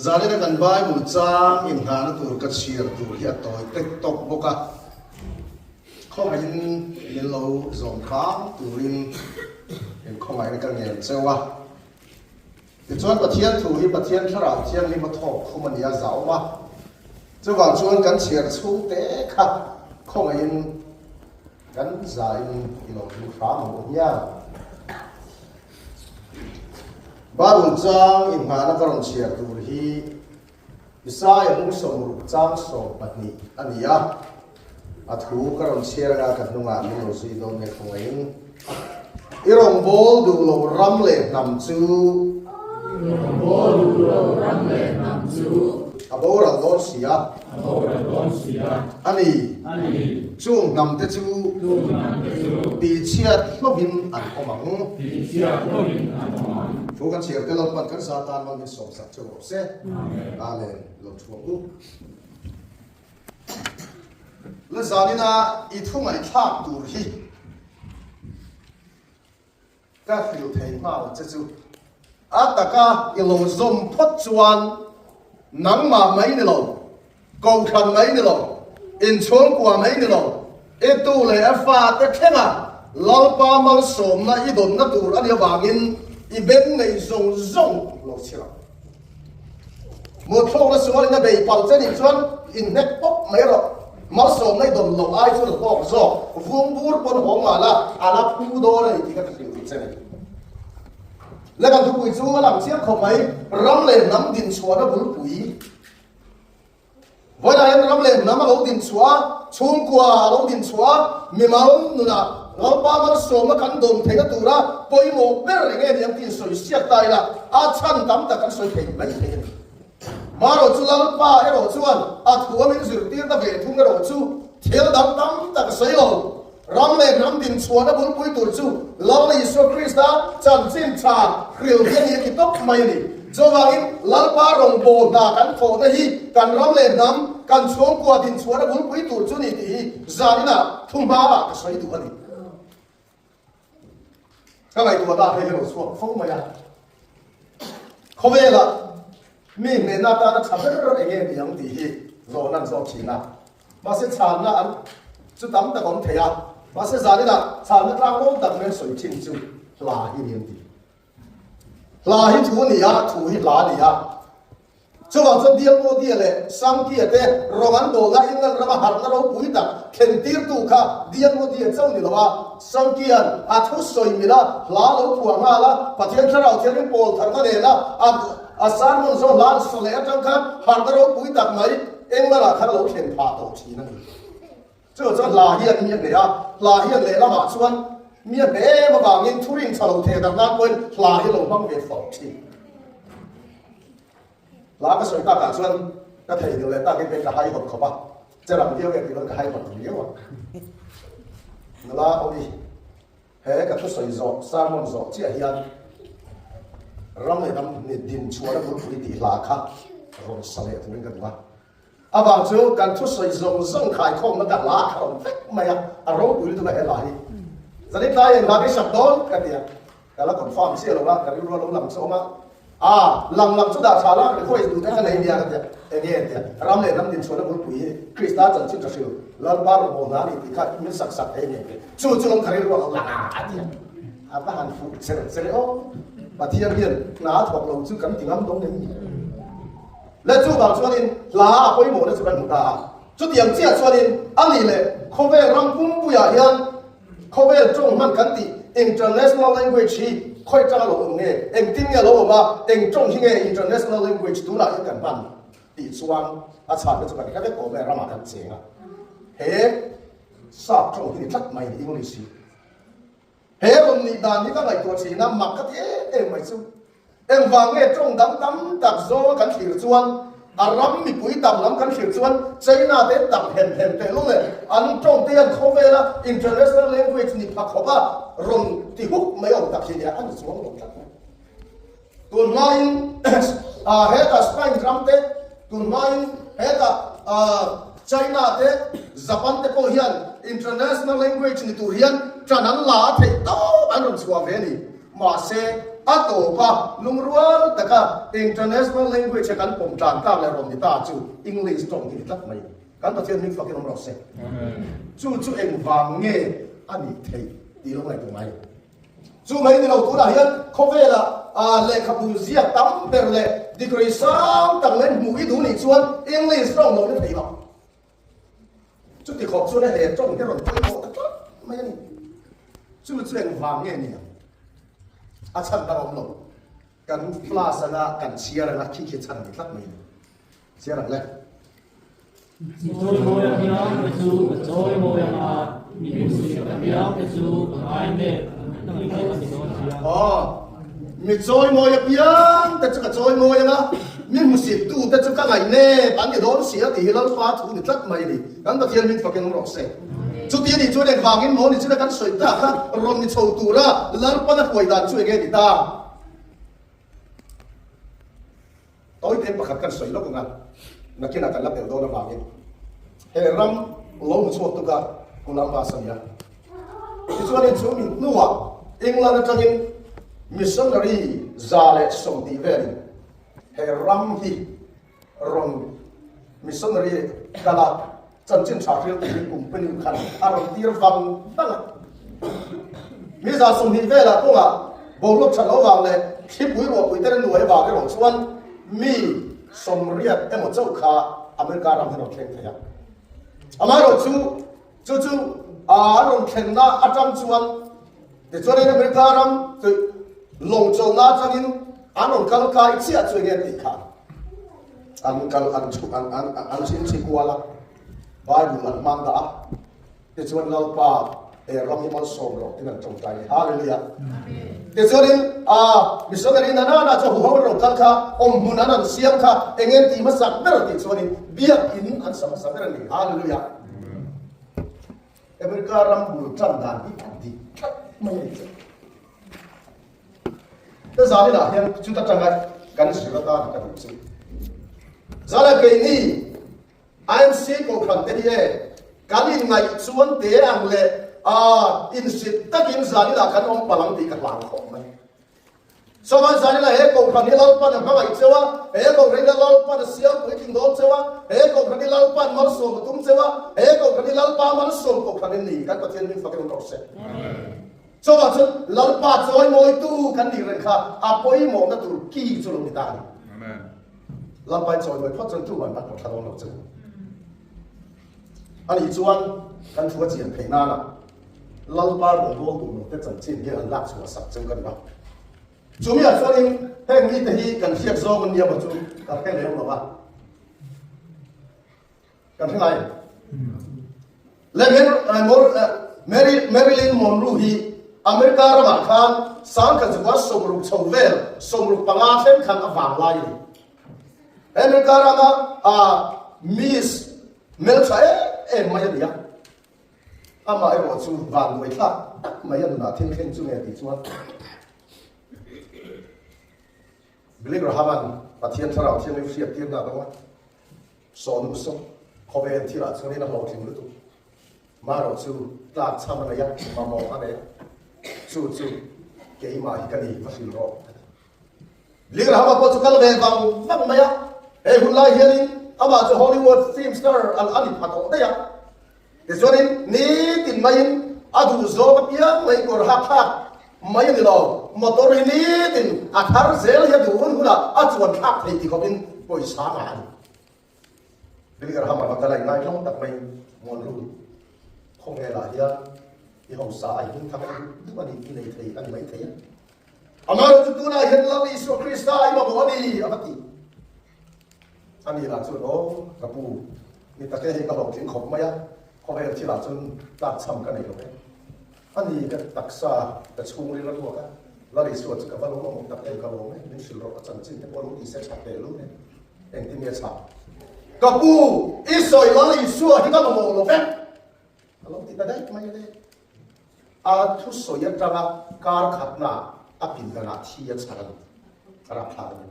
Zanina kan Bible chang inghahna tur ka chhiar tur hi a tawi tek tawk bawk a, khawngaihin min lo zawm hram turin in khawngaihna ka ngen cheu a. Tichuan Pathian thu hi Pathian Thlarau Thianghlim a thawk khum a ni a, zah awm a. Chuvang chuan kan chhiar chhung te kha khawngaihin kan zahin i lo hmu hram ang u hian. Bible chang inghahna ka rawn chhiar tur hi Isaiah hmung 60 chang 12 a ni a, a thu ka rawn chhiar anga ka hnungah min lo zui dawn nia khawngaihin. I rawngbâwl duh lo ram leh hnam chu. I rawngbâwl duh lo ram leh hnam chu. A boral dawn si a. A boral dawn si a. A ni. A ni. Chung hnamte chu. Chung hnamte chu. Tihchhiat hlawhin an awm ang. Tihchhiat hlawhin an awm ang. Thu kan chhiar te Lalpan kan za tan mal min sawmsak cheu rawh se. Amen. Amen. Lo thuang u. La zanina i thu ngaihthlak tur hi ka hrilh thei nghal che chu. A taka i lo zawm phawt chuan nangmah mai ni lo, kohhran mai ni lo, inchhungkua mai ni lo, i tu leh a fate thlenga Lalpa malsawmna i dawnna tur a nih avangin i beng nei zawng zawng lo chhir ang. Muthlawkna sualin a bei palh che nih chuan inhnek pawp mai rawh. Malsawmna i dawn loh ai chuan hlawk zawk vung bur pawn haw nghal a, a la phu dawn a ni tih ka hrilh duh che ni. Le kan thupui chu a lang chiang khawp mai, ram leh hnam dinchhuahna bulpui. Vawilah hian ram leh hnam a lo dinchhuah a, chhungkua a lo dinchhuah a, mimal nunah Lalpa malsawmna kan dawm theihna tura pawimawh ber eng nge ni ang tih insawi siak ta ila, a chhan tam tak kan sawi thei mai thei a ni. Marawh chu Lalpa erawh chuan a thu a min zirtirna ve thung erawh chu thil dang tam tak a sawi lo. Ram leh hnam dinchhuahna bulpui tur chu Lal Isua Krista chanchin tha hrilh hi a ni a ti tawp mai a ni. Chuvangin Lalpa rawngbâwl hna kan thawhna hi kan ram leh hnam, kan chhungkua dinchhuahna bulpui tur chu ni tih hi zaninah thu hmaah ka sawi duh a ni. Ka ngaihtuah ta hei hi lo chhuak fo mai a. Khawvelah mi hnehna atana tha ber eng nge ni ang tih hi zawhna an zawt thin a. Mahse chhanna an chu tam tak awm thei a, mahse zaninah chhanna tlangawm tak men sawi thin chu hla hi ni an ti. Hla hi thu a ni a, thu hi hla a ni a. Chuvang chuan Dialmodia leh Sangkia te rawng an dawlna England rama harhna ropui tak thlen tirtu kha Dialmodia chauh ni lo a, Sangkia'n a thu sawi mil a, hla lo phuah nghal a, Pathian Thlarau Thianghlim pawl tharna nena a a sermon zawh hla an sa leh atang khan harhna ropui tak mai England ah khan a lo thlen phah tawh thin a ni. Chu chuan hla hian mi a hneh a, hla hian lehlamah chuan mi a hneh em avangin thurin tha lo theh darh nan pawhin hla hi lo hmang ve fawk thin. Hla ka sawi takah chuan ka thei deuh leh takin hei ka hai hawt khawp a, che ram viau e tih pawn ka hai hawt viau a. Nula Omi, he ka thusawi zawh, sermon zawh chiah hian ram leh ram din chhuahna bulpui tih hla kha rawn sa leh turin ka duh a. Avang chu kan thusawi zawng zawng khaikhawmna ka hla a awm vek mai a, a ropui lutuk a he hla hi. Zani tlai eng hla ka i sak dawn ka ti a, ka la confirm chiah lo a, ka rilru a lo lang chu awm a, aa lang lang chu dah tha la request duh te ka nei nia ka ti a, eng nge ti a, ram leh ram dinchhuahna bulpui hi Krista chanchin tha hril Lalpa rawngbâwl hna a ni tih kha min sak sak thei nge chu chu lam ka rilru a lo lang a a ti a, a va han fuh cher cher e aw, Pathian hian hna a thawk lo chu kan ti ngam dawn em ni? Le chuvang chuanin hla a pawimawhna chu kan hmu ta a. Chutiang chiah chuanin a nih leh khawvel ram pumpuiah hian khawvel tawng hman kan tih international language hi khawi tanga lo awm nge, engtin nge lo awm a, eng tawng hi nge international language tunah hian kan hman tih chuan a chhanna chu kan hre vek awm e, ramah kan cheng a. He sap tawng hi ni tlat mai ni English hi. He rawn nih dan hi ka ngaihtuah thin a, mak ka ti em em mai chu. Engvang nge tawng dang tam tak zawnga kan thlir chuan, a ram mipui tam lam kan thlir chuan China te tam hem hem teh lung leh an tawng te hian khawvela international language ni pha khawpa rawn ti huk mai awm tak hi nia a ni chuang lo tlat mai. Tun hmain hetah Spain ram te, tun hmain hetah China te, Japan te pawh hian international language ni tur hian ṭan an la a theih tawp an rawn chhuah ve a ni. Mahse, A tawpa lungrual taka international language a kan pawm tlan tak leh rawn ni ta chu English tawng hi ni tlat mai. Kan Pathian hming fakin awm rawh se. Chu chu engvang nge a nih theih tih lo ngaihtuah ngai. Chu mai ni lo tunah hian khawvela lehkhabu ziak tam ber leh degree sang tak leh hmuh i duh nih chuan English tawng lo ni thei lo. Chuti khawp chuan he tawng hi rawn pawimawh ta tlat mai a ni. Chu chu engvang nge ni ang? A chhan dang awm lo. Kan class anga kan chhiar anga khi khi chhan a ni tlat mai a ni. Chhiar ang le. Mi chawimawi apiang te chu ka chawimawi ang a, mi hmusit apiang te chu ka ngai mek ang tih a ni dawn sia. Aw, mi chawimawi apiang te chu ka chawimawi ang a, mi hmusit tu te chu ka ngaih nep an ni dawn sia tih hi Lalpa thu ni tlat mai a ni. Kan Pathian min fakin awm rawh se. Chuti a nih chuan engvangin maw ni chuna kan sawi tak kha rawn ni chho tura Lalpana hruai dan chu enge ni ta? Tawi te pakhat kan sawi lawk ang a, nakinah kan la pel dawn avangin he ram lo hmu chhuak tuk a Columbus a ni a. Tichuanin chu min hnuah England atangin missionary 120 velin he ram hi rawn missionary kal a, chanchin tha hrial turin company khan a rawn tir vang vang a. Mi 120 velah kawngah boruak that lo vang leh thlipui ruahpui te nuai vang erawh chuan mi 80 emaw chauh kha America ram hi rawn thleng thei a. Amaherawh chu chu chu an rawn thlenna atang chuan tichuanin America ram chu lawng chawlhna atangin an rawn kal kai chiah chu enge tih kha an kal an chhuk an an an chhin chhi kual a, Bible an hmang dah a, tichuan Lalpa he ram hi malsawm rawh tiin an tawngtai a ni. Hallelujah. Tichuanin a missionary na na na chu huho an rawn kal kha awmhmun an an siam kha eng nge tih hmasak ber tih chuanin biakin an sa hmasa ber a ni. Hallelujah. America ram bul tan dan hi a dik tlat mai a ni chu. Ka zaninah hian chuta tanga kan zir atan ka duh chu. Zana keini IMC Kohhran te hi e kan inngaih chuan te ang leh a insit takin zaninah kan awm palh ang tih ka hlau khawp mai. Chuan zaninah he Kohhran hi Lalpan a hmangaih cheu a, he Kohhran hi Lalpan a siam puitling dawn cheu a, he Kohhran hi Lalpan malsawm a tum cheu a, he Kohhran hi Lalpa malsawm Kohhran in ni. Kan Pathian min fakin awm rawh se. Chuvang chuan Lalpa chawimawitu kan nih reng kha a pawimawhna tur ki chu lo ni ta a ni. Lalpa i chawimawi phawt chuan tuman an pawt thla dawn lo che. Ani chuan kan thu a chian theih nana Lalpa rawngbawltu lo te chanchin hi an lak chhuah sak cheu ka duh a. Chumiah chuanin heng mite hi kan hriat zawng an nia maw chu ka hre lem lo va. Kan hre ngai. Le Mary Marilyn Monroe hi America ramah khan 1960 chho vel 65 thleng khan a vang lai a ni. America rama a Miss hmeltha em em mai a ni a. Amah erawh chu vanduai thlak tak mai a nunah thil thleng chu nge tih chuan Billy Graham-a'n Pathian Thlarau Thianghlim hriattirna a dawng a. Saw nu saw, khawvel thilah chuanin a hlawhtling lutuk. Marawh chu tlak chham a nei a, mamawh a nei a. Chu chu keimah hi ka ni, va hrilh rawh a ti. Lirhama pawh chu kal ve vang vang mai a, hei hun lai hianin amah chu Hollywood film star an a ni pha tawh daih a. Tichuanin nitin maiin a duh zawng apiang mai kawr hak thlak mai a ni lo, motor hi nitin a thar zel hi a duh hun hunah a chuan thlak thei ti khawpin pawisa ngah a ni. Billy Graham a va kal a, inngaitlawm tak mai Monroe khawvelah hian i hausa a i hming thang a i duh a ni, i nei thei a ni mai thei a. Amaherawhchu chu tunah hian Lal Isua Krista i mamawh a ni a va ti. A ni lah chuan, Aw, ka pu, ni take hei ka hlawhtling khawp mai a, khawvel thilah chuan tlakchham ka nei lo e. A ni, ka taksa ka chhungril a ruak a, Lal Isua chu ka va lo mamawh tak em ka lawm e, min hrilh rawh, a chanchin te pawh lo ti se tha teh lul e. Engtin nge chhah? Ka pu, i sawi Lal Isua hi ka mamawh lo vek! A lo ti ta daih mai le. A thusawi atanga kar khatna a pindanah thi a chhar a ni. A rapthlak a ni.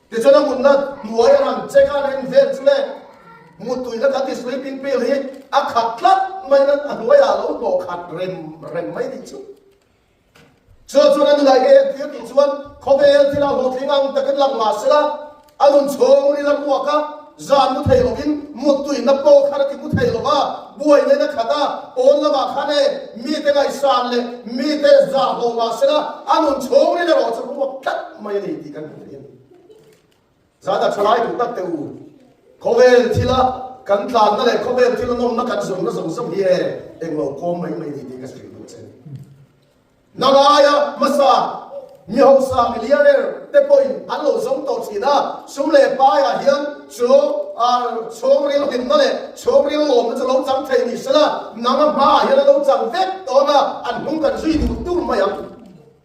Tichuan a mutna hnuai a rawn check a, a en vel chu le muttuina kan ti sleeping pill hi a khat tlat mai na a hnuaiah a lo hnawh khat rem rem mai tih chu. Chu chuan a nunah nge entir tih chuan khawvel thil a hlawhtling ang takin lang mah sela, a nun chhung ril a ruak a, zan mu thei lovin muttuina pawh khan a ti mu thei lo va, buaina a khat a, pawn lamah khan e mite ngaihsan leh mite zah hlawh mah sela, a nun chhung ril erawh chu ruak tlat mai a ni tih kan hmu thei a ni. Zana thalai duh tak teh u, khawvel thila kan tlanna leh khawvel thila nawmna kan zawmna zawng zawng hi e englo kawm mai mai ni tih ka hrilh duh che. Nalaia hmasa mi hausa millionaire te pawhin an lo zawng tawh thin a, sum leh paiah hian chu chhungril hlimna leh chhungril lawmna chu lo chang thei ni sela, nanga hmaah hian a lo chang vek tawh ang a, an hnung kan zui duh tur mai ang.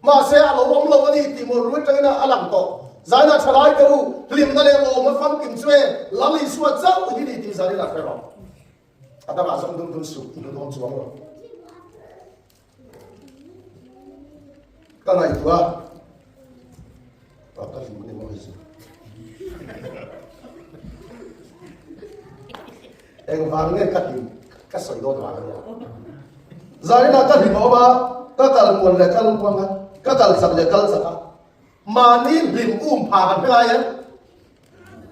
Mahse, a lo awm lo a ni tih mawlh rui tangin a lang tawh. Zaina thalai te u, hlimna leh lawmna famkim chu e, Lal Isua chauh hi ni tih zanin a hre rawh. A dangah zawng dum dum suh, i hmu dawn chuang lo. Ka ngaihtuah a, ka hlim a ni maw hei chu. Engvang nge ka hlim ka sawi dawn vang a nia. Zaninah ka hlim awm a, ka kal muan leh kal muang a, ka kal chak leh kal chak a. Mahni hlim um pha kan hre ngai em?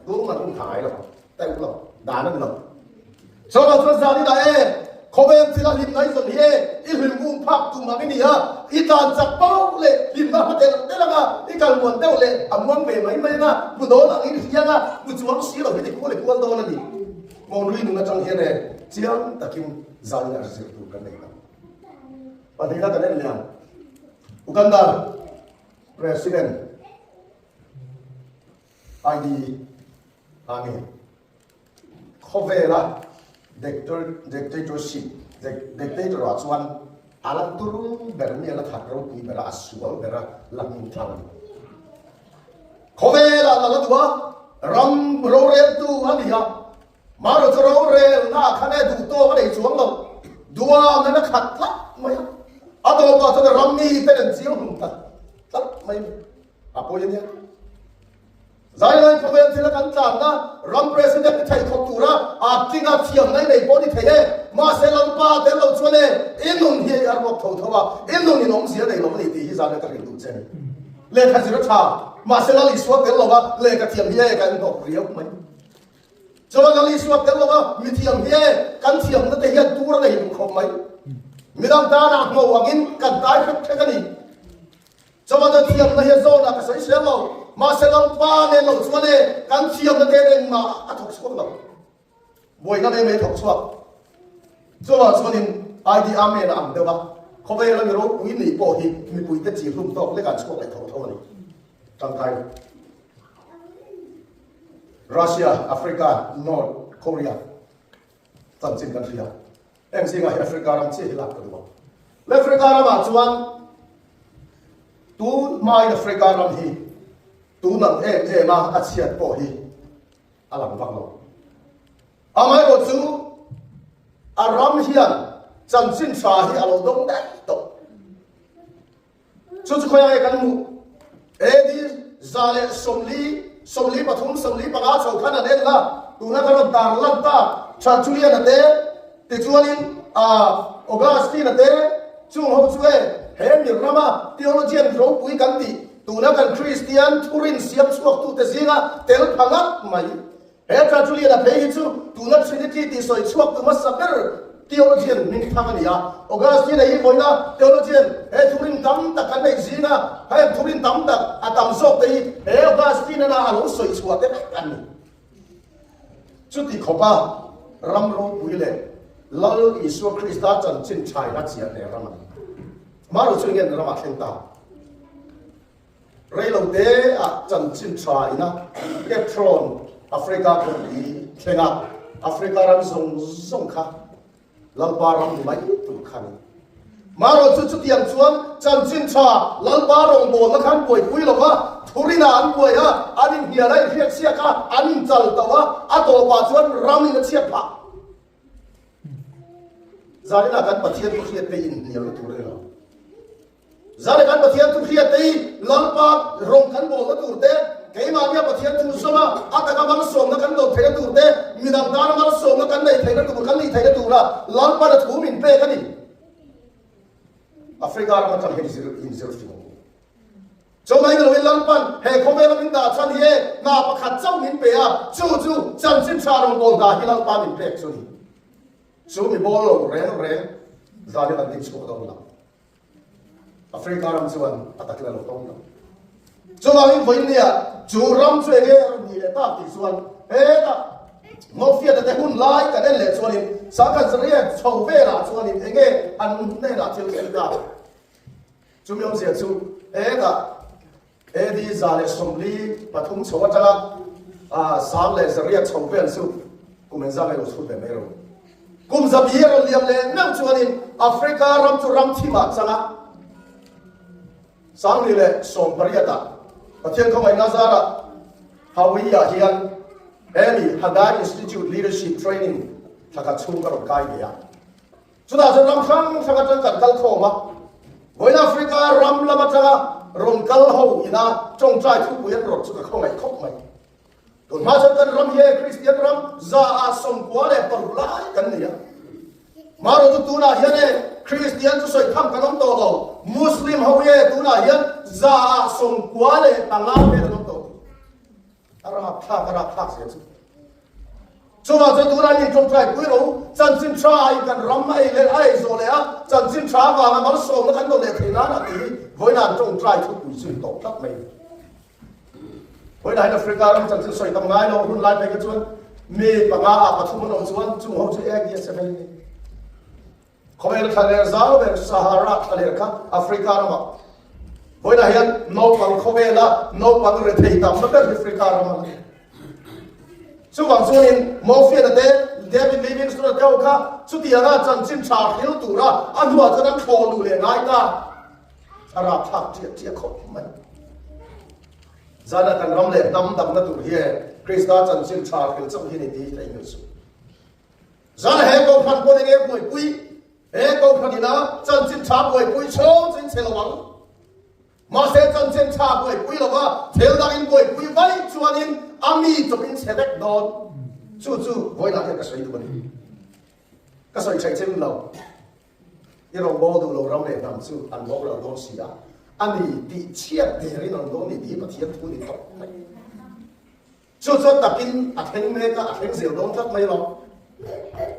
Tum an um pha ngai lo, ta um lo, dan a ni lo. Chawlh chuan zaninah e, khawvel thil a hlim ngai zawn hi e, i hlim um phak tum ang i ni a, i tlan chak pauh leh hlimna hma telh telh ang a, i kal muan deuh leh a muang ve mai mai ang a, hmu dawn ang in hria ang a, hmu chuang si lo hi ti kual i kual dawn a ni. Mawnlui nun atang hian e chiang takin zanin a zir tur kan nei lo. Pahnihna kan en leh ang. Uganda President Idi Amin khawvela dictatorship dictator ah chuan a la tur ber mi a la that ropui ber a, a sual ber a la hming thang a ni. Khawvelah la la duh a, ram roreltu a ni a, Maro chu rorelna ah khan e duh tawk a nei chuang lo, duang in a khat tlat mai a, a tawpah chuan ram mi te nen chiang hlum tlat tlat mai a ni, a pawi a nia. Zailai khawvel thila kan tlanna ram president ni thei khawp tura a tlinga thiamna i nei pawh ni thei e, mahse Lalpa tel lo chuan e i nun hi a ruak tho tho a, i nun in awmzia nei lo a ni tih hi zailai ka hrilh duh che a ni. Lehkha zir a tha, mahse Lal Isua tel lova lehkha thiam hi e kan hnawk riau mai. Chuan Lal Isua tel lova mi thiam hi e kan thiamna te hian tur a nei duh khawp mai. Midang tanah hmo angin kan tai hrek hrek a ni. Chuan a thiamna hi a zawnah ka sawi sel lo, mahse Lalpa nen lo chuan e kan thiamna te engmah a thawk chhuak lo. Buaina mai mai thawk chhuak. Chuvang chuanin ID Amen a ang deuh a, khawvela mi ropui nei pawh hi mipuite chi hlum tawk lek ah chhuak leh tho tho a ni. Tangkai lo. Russia, Africa, North Korea chanchin kan hria. Eng zingah hi Africa ram chiah hi lak ka duh a. Africa ramah chuan tun hmain Africa ram hi tun ang em em a a chhiat pawh hi a lang vak lo. Amaherawh chu a ram hian chanchin tha hi a lo dawng daih tawh. Chu chu khawiah nge kan hmuh? AD 140, 43, 45 chho khan an en la, tuna kan rawn tar lan ta Tertullian-a te, tichuanin Augustine-a te, chung ho chu e he mi rama theologian ropui kan tih, tuna kan Kristian thurin siam chhuaktute zinga tel pha ngat mai. He Tertullian-a phei hi chu tuna Trinity tih sawi chhuak tu hmasa ber theologian hming thang a ni a. Augustine-a hi vawiina theologian he thurin tam tak kan neih zinga heng thurin tam tak a tam zawk te hi he Augustine-a a lo sawi chhuah te vek an ni. Chuti khawpa ram ropui leh Lal Isua Krista chanchin thaina chiah leh ram a ni. Amaherawhchu chu enge an ramah thleng ta? Reilote ah chanchin tha ina Cape Town, Africa khawpui thlenga Africa ram zawng zawng kha Lalpa ram ni mai tur kha ni. Marawh chu chutiang chuan chanchin tha Lalpa rawngbawlna kha an buaipui lo va, thurin ah an buai a, an inhnial a, inhriatchhiak a, an inchal to a, a tawpah chuan ram in a chhiat phah. Zaninah kan Pathian thu hriat te inhnialna tur a ni lo. Zane kan Pathian thu hriat te hi Lalpa rawng kan bawlna tur te, keimahnia Pathian thu zawma a taka malsawmna kan dawn theihna tur te, midang tana malsawmna kan neih theihna tur, kan nih theihna tura Lalpana thu min pek a ni. Africa ram atang hian inzir fing ang u. Chawlai ni loin Lalpan he khawvela min dah chhan hi e hna pakhat chauh min pe a, chu chu chanchin tha rawngbâwl hna hi Lalpa min pek chu a ni. Chu mi bâwl lo reng reng zânin an ding chhuak dawn lo. Africa ram chuan a takin a lo tawng lo. Chuvangin vawiin chu ram chu enge a rawn nih leh tak tih chuan hetah Mawfiata te hun lai kan en leh chuanin Sangkhat Zariah chho velah chuanin enge an hnenah thil thleng ta. Chumi awmzia chu hetah AD 143 chho atanga 1100 chho vel chu kum engzah nge lo chhut ve mai ro. Kum zabi a rawn liam leh meuh chuanin Africa ram chu ram thimah changa 2018 ah Pathian khawngaihna zarah Hawaii-ah hian hemi Haggai Institute Leadership Training thla khat chhung ka rawn kai ve a. Chutah chuan ram hrang hrang atang kan kal khawm a, vawiin Africa ram lam atanga rawn kal ho ina tawngtai thupui an rawt chu ka khawngaih khawp mai. Tun hma chuan kan ram hi hei Kristian ram 96 lai kan ni a. Marawh chu tunah hian e Kristian chu sawi tham kan awm tawh lo, Muslim ho hi e tunah hian 95 vel an awm tawh tih. A rapthlak a rapthlak zia chu. Chuvang chuan tunah hian tawngtai pui ro chanchin tha in kan ram a ei leh a ei zawh leh a chanchin tha avanga malsawmna kan dawn leh theih nan a tih hi vawiin an tawngtai thupui chu in tawp tlat mai. Vawiinah hian Africa ram chanchin sawi tam ngai lo hun lai phei kha chuan mi panga ah pathum an awm chuan chung ho chu eng hi a che mai ni. Khawvel thlaler zau ber Sahara thlaler kha Africa ramah vawiinah hian naupang khawvela naupang rethei tamna ber hi Africa ram a ni. Chuvang chuanin Mawfiana te David Livingstone-a te ho kha chutianga chanchin tha hril tura a hnuah chuan an thlawh luh leh ngai ta. A rapthlak ṭiah ṭiah khawp mai. Zana kan ram leh hnam damna tur hi Krista chanchin tha hril chauh hi a ni tih hi theih hmel suh. Zan he Kohhran pawn enge buaipui? He Kohhran ina chanchin tha buaipui chhawng chu in che lo ang. Mahse chanchin tha buaipui lova thil dang in buaipui vaih chuanin a mi chawp in che vek dawn. Chu chu vawiinah hian ka sawi duh a ni. Ka sawi theih chin lo. I rawngbâwl duh lo ram leh hnam chu an boral dawn si a, a ni tih chhiat derin an dawn ni tih hi Pathian thu ni tawp mai. Chu chuan takin a thleng mek a, a thleng zel dawn tlat mai lo.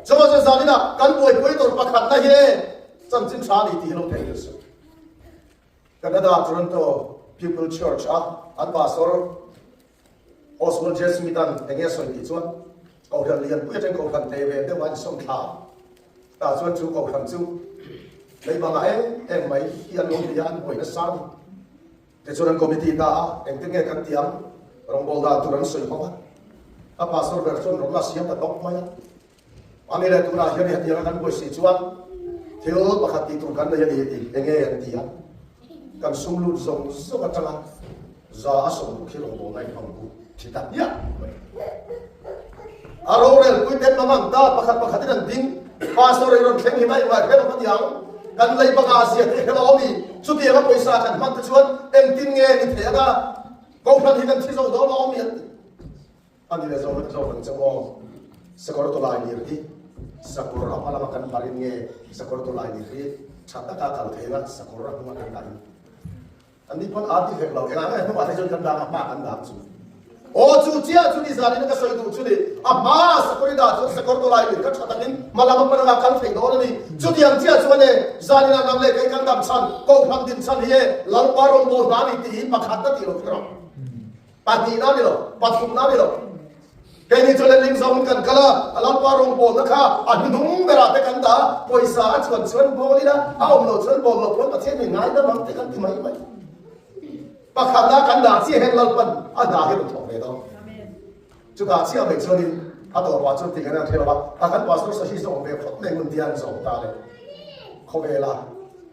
Chuvang chuan zaninah kan buaipui tur pakhatna hi chanchin tha a ni tih hi lo theih zel suh. Canada Toronto Pupil Church a an pastor Oswald J. Smith an enge a sawi tih chuan Kohhran lianpui atang Kohhran te ve deuh a insawm thla a. Tah chuan chu Kohhran chu leibangah em em mai hi an lo ni a, an buai nasa a ni. Tichuan an committee ta a, engtin nge kan tih ang? Rawngbâwl dan tur an sawi hawk a. A pastor ber chuan rawng a siam ta tawp mai a. Ani leh tunah hian hetiang a kan buai si chuan thil pakhat tih tur kan nei a ni tih enge an ti a. Kan sum lut zawng zawng atanga 160 khi rawngbâwl na inhmang bu thi ta hmiah mai. A rorel pui ten mamang ta pakhat pakhatin an ding. Pastor i rawn thleng hi mai mai hrelo ka ti ang. Kan lei banga zia te hrelo awm i chutianga pawisa kan hman te chuan engtin nge ni thei anga Kohhran hi kan thi zo dawn awm i an ti. Ani le zo zo kan che aw. Sakawr tawlai lir hi sakawr a hma lama kan barin nge sakawr tawlai lir hi tha taka kal thei anga sakawr a hnunga kan dahin. An ni pawn aa ti hlek lo. Engah nge hnungah te chuan kan dang a, hma kan dang chu. Aw chu chiah chu ni zanin ka sawi duh chu ni. A hma sakawr i dah chuan sakawr tawlai lir ka tha takin hma lam a pan anga kal thei dawn a ni. Chutiang chiah chuan e zanin ah nang leh kei kan dam chhan, Kohhran din chhan hi e Lalpa rawngbâwl hna ni tih hi pakhat na tih lo kher ang. Pahnihna ni lo, pathumna ni lo. Keini chu letling zawngin kan kal a, a Lalpa rawngbawlna kha a hnuhnung berah te kan dah a, pawisa a chuan chuan bawl ila, a awm loh chuan bawl loh pawn Pathian min ngaidam ang te kan ti mai mai. Pakhatna kan dah chiah hian Lalpan a hna hi a rawn thawk ve dawn. Chutah chiah mai chuanin a tawpah chuan ti kan han hre lo a, a kan Pastor Sashi zawng ve phawt mai ngun tia an zawm ta le. Khawvela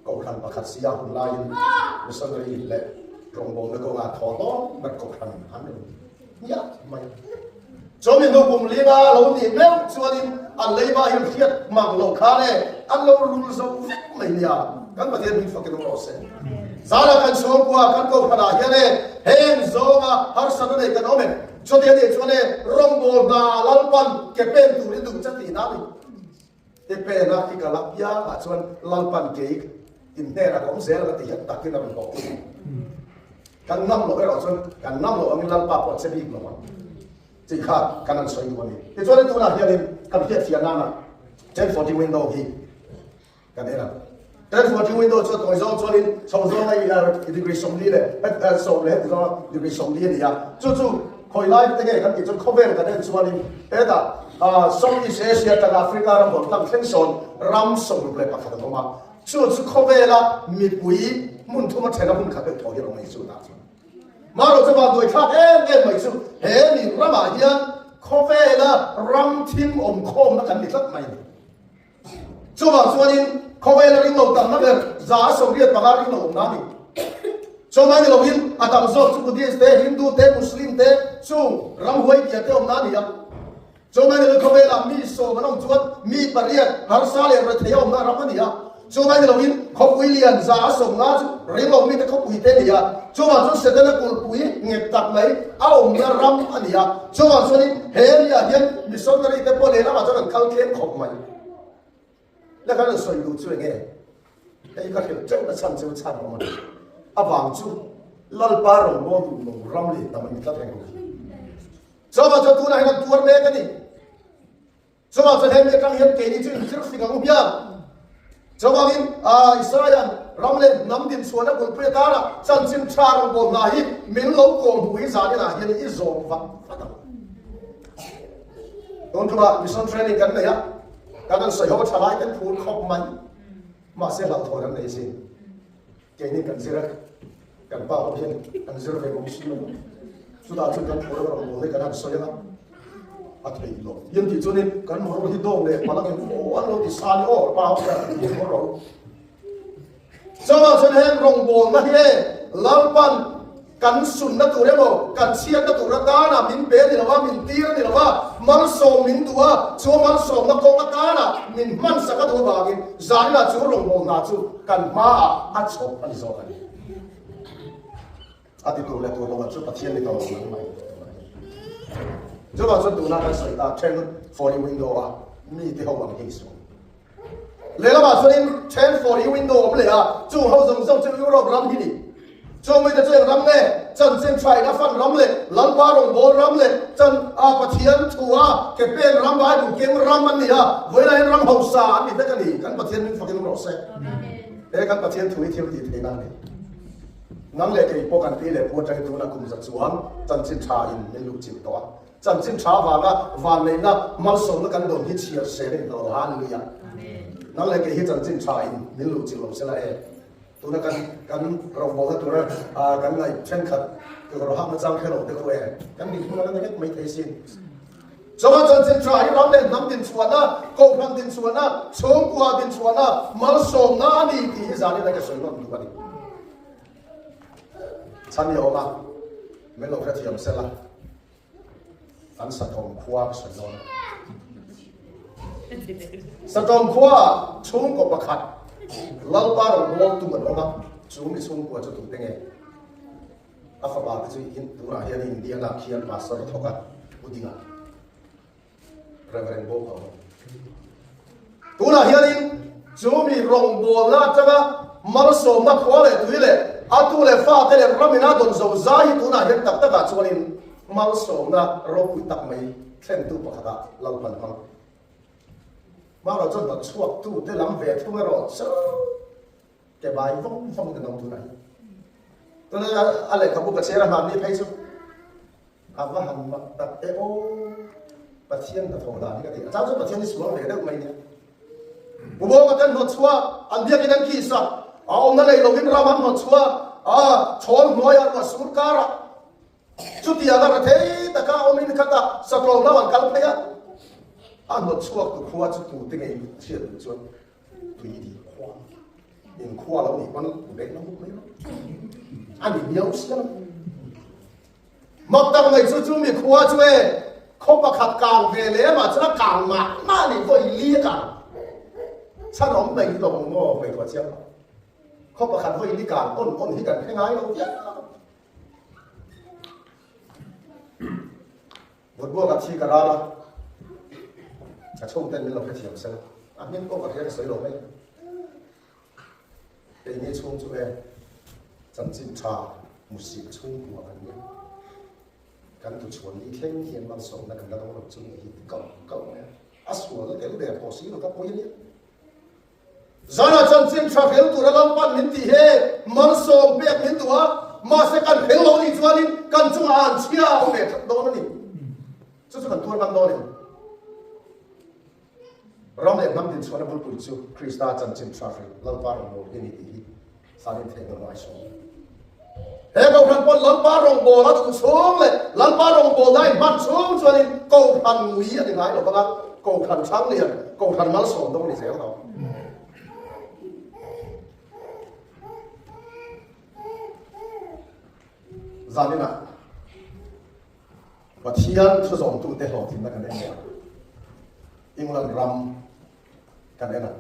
Kohhran pakhat sia hun laiin missionary leh rawngbawlna kawngah thaw hlawm ber Kohhran an rawn hmiah mai. Chumi hnu kum linga lo nih meuh chuanin an leiba hi hriat mang loh khan e an lo rul zo vek mai nia. Kan Pathian hming fakin awm rawh se. Zana kan chhungkua kan Kohhranah hian e heng zawnga harsatna nei kan awm em? Chuti a nih chuan e rawngbâwl hna Lalpan ke pen turin duh che tihna a ni. I pena i kal a piangah chuan Lalpan kei in hnenah ka awm zel ang a ti hian takin a rawn hlawh thung. Kan ngam loh erawh chuan kan ngam loh angin Lalpa pawh a che bik lo ang tih kha kan han sawi duh a ni. Tichuan tunah hianin kan hriatfiah nana 1040 window hi kan en a. 1040 window chu a tawi zawng chuanin chho zawnga i degree 40 leh 10 leh heti zawnga degree 40 a ni a. Chu chu khawi lai te nge kan tih chuan khawvel kan en chuanin hetah South East Asia atanga Africa ram hawn tlang thleng sawn ram 61 an awm a. Chu chu khawvela mipui hmun thuma thena hmun khat deuh thaw hi a awm a ni chu tah chuan. Mahro chu van duaithlak em em mai chu he mi ramah hian khawvela ram thim awm khawmna kan ni tlat mai a ni. Chuvang chuanin khawvela ring lo tamna ber 85 ring lo awmna a ni. Chawlhai ni loin a tam zawk chu Buddhist te, Hindu te, Muslim te chung ramhuai bia te awmna a ni a. Chawlhai ni loin khawvelah mi 10 an awm chuan mi 8 harsa leh rethei a awmna ram a ni a. Chawlhai ni loin khawpui lian 150 chu ring lo mite khawpui te a ni a. Chuvang chuan Setana kulhpui nghet tak mai a awmna ram a ni a. Chuvang chuanin he nia hian missionary te pawh lehlamah chuan an kal tlem khawp mai. La kan sawi duh chu enge? Hei ka hrilh teuh na chhan chu chhan awm a ni. Avang chu Lalpa rawngbâwl duh lo ram leh hnam a ni tlat reng lo. Chuvang chuan tunah hian an tuar mek a ni. Chuvang chuan hemi atang hian keini chu inzir fing ang u hian. Chuvangin Israel ram leh hnam dinchhuahna kulhpui atana chanchin tha rawngbâwl hna hi min lo kawm hmu hi zaninah hian i zawm vat vat ang. Tun tumah mission training kan nei a, kan han sawi ho a tha lai kan phur khawp mai. Mahse hlauhthawn an nei zin. Keini kan zir a, kan pa ho hian an zir ve bawk si lo. Chutah chuan kan phur a rawn bawl hi kan han sawi anga a theih lo. Hian tih chuanin kan motor hi dawng leh palangin aw an lo ti sa ni aw pa ho hian an ti ro. Chuvang chuan heng rawngbawlna hi e Lalpan kan sunna tur emaw kan chhiatna tur atana min pe a ni lo a, min tir a ni lo a, malsawm min duh a, chu malsawmna kawng atana min hmansak a duh avangin zaninah chu rawngbawlna chu kan hmaah a chhawp a ni zawk a ni. A ti tur leh tur lo chu Pathian ni tawh lo ang mai. Chuvang chuan tuna kan sawi ta 1040 window a mi te ho ang hi sawi. Lehlamah chuanin 1040 window awm leh a, chung ho zawng zawng chu Europe ram hi ni. Chung mite chu eng ram nge? Chanchin thaina fan ram leh Lalpa rawngbâwl ram leh chan a Pathian thu a ke pen ram Bible keng ram an ni a, vawiinah hian ram hausa an ni vek a ni. Kan Pathian min fakin rawh se. He kan Pathian thu hi thil tih theihna a ni. Nang leh kei pawh kan pi leh pu atangin tunah kum za chuan chanchin tha in min luh chilh tawh a. Chanchin tha avanga vanneihna malsawmna kan dawn hi chhiar sel in hlawh hallelujah. Nang leh kei hi chanchin tha in min luh chilh lo sela e. Tuna kan kan rawngbawlna tura kan ngaih thenkhat kekawr hak nachang hre lo te khu e. Kan min hmun a la ni vek mai thei sin. Chuan chanchin tha hi ram leh hnam dinchhuahna, kohhran dinchhuahna, chhungkua dinchhuahna, malsawmna a ni tih hi zanin a ka sawi nawn duh a ni. Chhan i awm a, min lo hrethiam sela, an Satawm khua ka sawi dawn a. Satawm khua chhungkaw pakhat Lalpa rawn bawl tum an awm a, chu mi chhungkua chu tute nge? A fapa te chu tunah hian Indiana khian pastor a thawk a, Pu Dinga, Reverend Bo ka awm. Tunah hianin chu mi rawngbawlna atanga malsawmna khua leh tui leh a tu leh fate leh ramina dawn zo zai hi tunah hian tak takah chuanin malsawmna ropui tak mai thlentu pakhatah Lalpan hmang. Hmangaih chuan hnawtchhuaktu te lam ve thung erawh chu Ke bai vawng vawng in an awm tunah hi. Tuna a lehkhabu ka chhiar a hmanni phei chu a va han mak tak e aw. Pathian hnathawh dan hi ka ti. A chang chu Pathian hi sual ve deuh mai nia. Pu Bawka ten hnawt chhuak an biakin an kih sak a awmna nei lovin ram an hnawt chhuak a chhawl hnuaiah ruah sur karah chutiang a rethei taka awmin khatah satlawm lam an kal phei a a hnawt chhuak tu khua chu tute ngei hriat duh chuan Tui di khua in khua lo nih pawn bek lo mai lo a ni miau sia lo mak tak mai chu chu mi khua chu e khaw pakhat kang ve le ma chu a kang mah mah ni vawi li a kang chhan awm mai lo maw ngaihtuah chiang khaw pakhat vawi li kang on on hi kan hre ngai lo viau Vawtbuak a thi ka ral a, ka chhungten min lo hrethiam sela, a hming pawh ka hria ka sawi lo mai. Keini chhung chu e chanchin tha. Musit chhungkua kan nia. Kan tuchhuan ni thleng hian malsawmna kan la dawng lo chu nih hi ti kauh kauh mai a. A sual tel der tawh si lo ka pawi a nia. Zanah chanchin tha fel tura Lalpan min tih he malsawm pek min duh a, mahse kan fel lo nih chuanin kan chungah an chhia a awm ve that dawn a ni. Chu chu kan tuar ngam dawn em? Ram leh hnam dinchhuahna bulpui chu Krista chanchin tha hril Lalpa rawngbâwl hi a ni tih hi Sanin theih lo ngai sawn. He Kohhran pawn Lalpa rawngbâwl a duh chhung leh Lalpa rawngbâwl na inhman chhung chuanin Kohhran ngui a ni ngai lo vang a, Kohhran Thanglian, Kohhran Malsawm dawng ni zel lo. Zaninah Pathian thu zawmtute hlawhtlinna kan en leh a, England ram kan en a.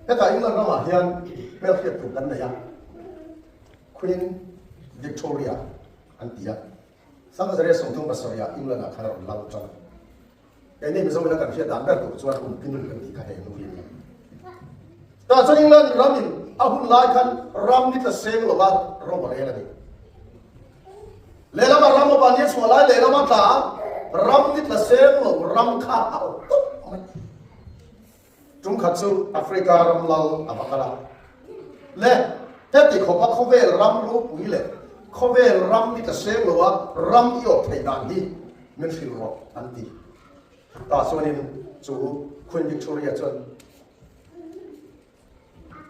Hetah England ramah hian hmelhriat tur kan nei a, Queen Victoria an ti a. 1737 ah England ah khan a rawn lal tan a. Keini Mizoina kan hriat dan ber tur chuan hun pin kan tih kha heng nu hi a ni. Tah chuan England ramin a hun lai khan ram ni tla seng lova ro a rel a ni. Lehlamah ram a ban hi a chhuah lai lehlam a tla a, ram ni tla seng lo ram kha a awm tawp mai. Tum khat chu Africa ram lal a va kal a. Le, heti khawpa khawvel ram ropui leh khawvel ram ni tla seng loa ram i awp theih dan hi min hrilh rawh an ti. Tah chuanin chu Queen Victoria chuan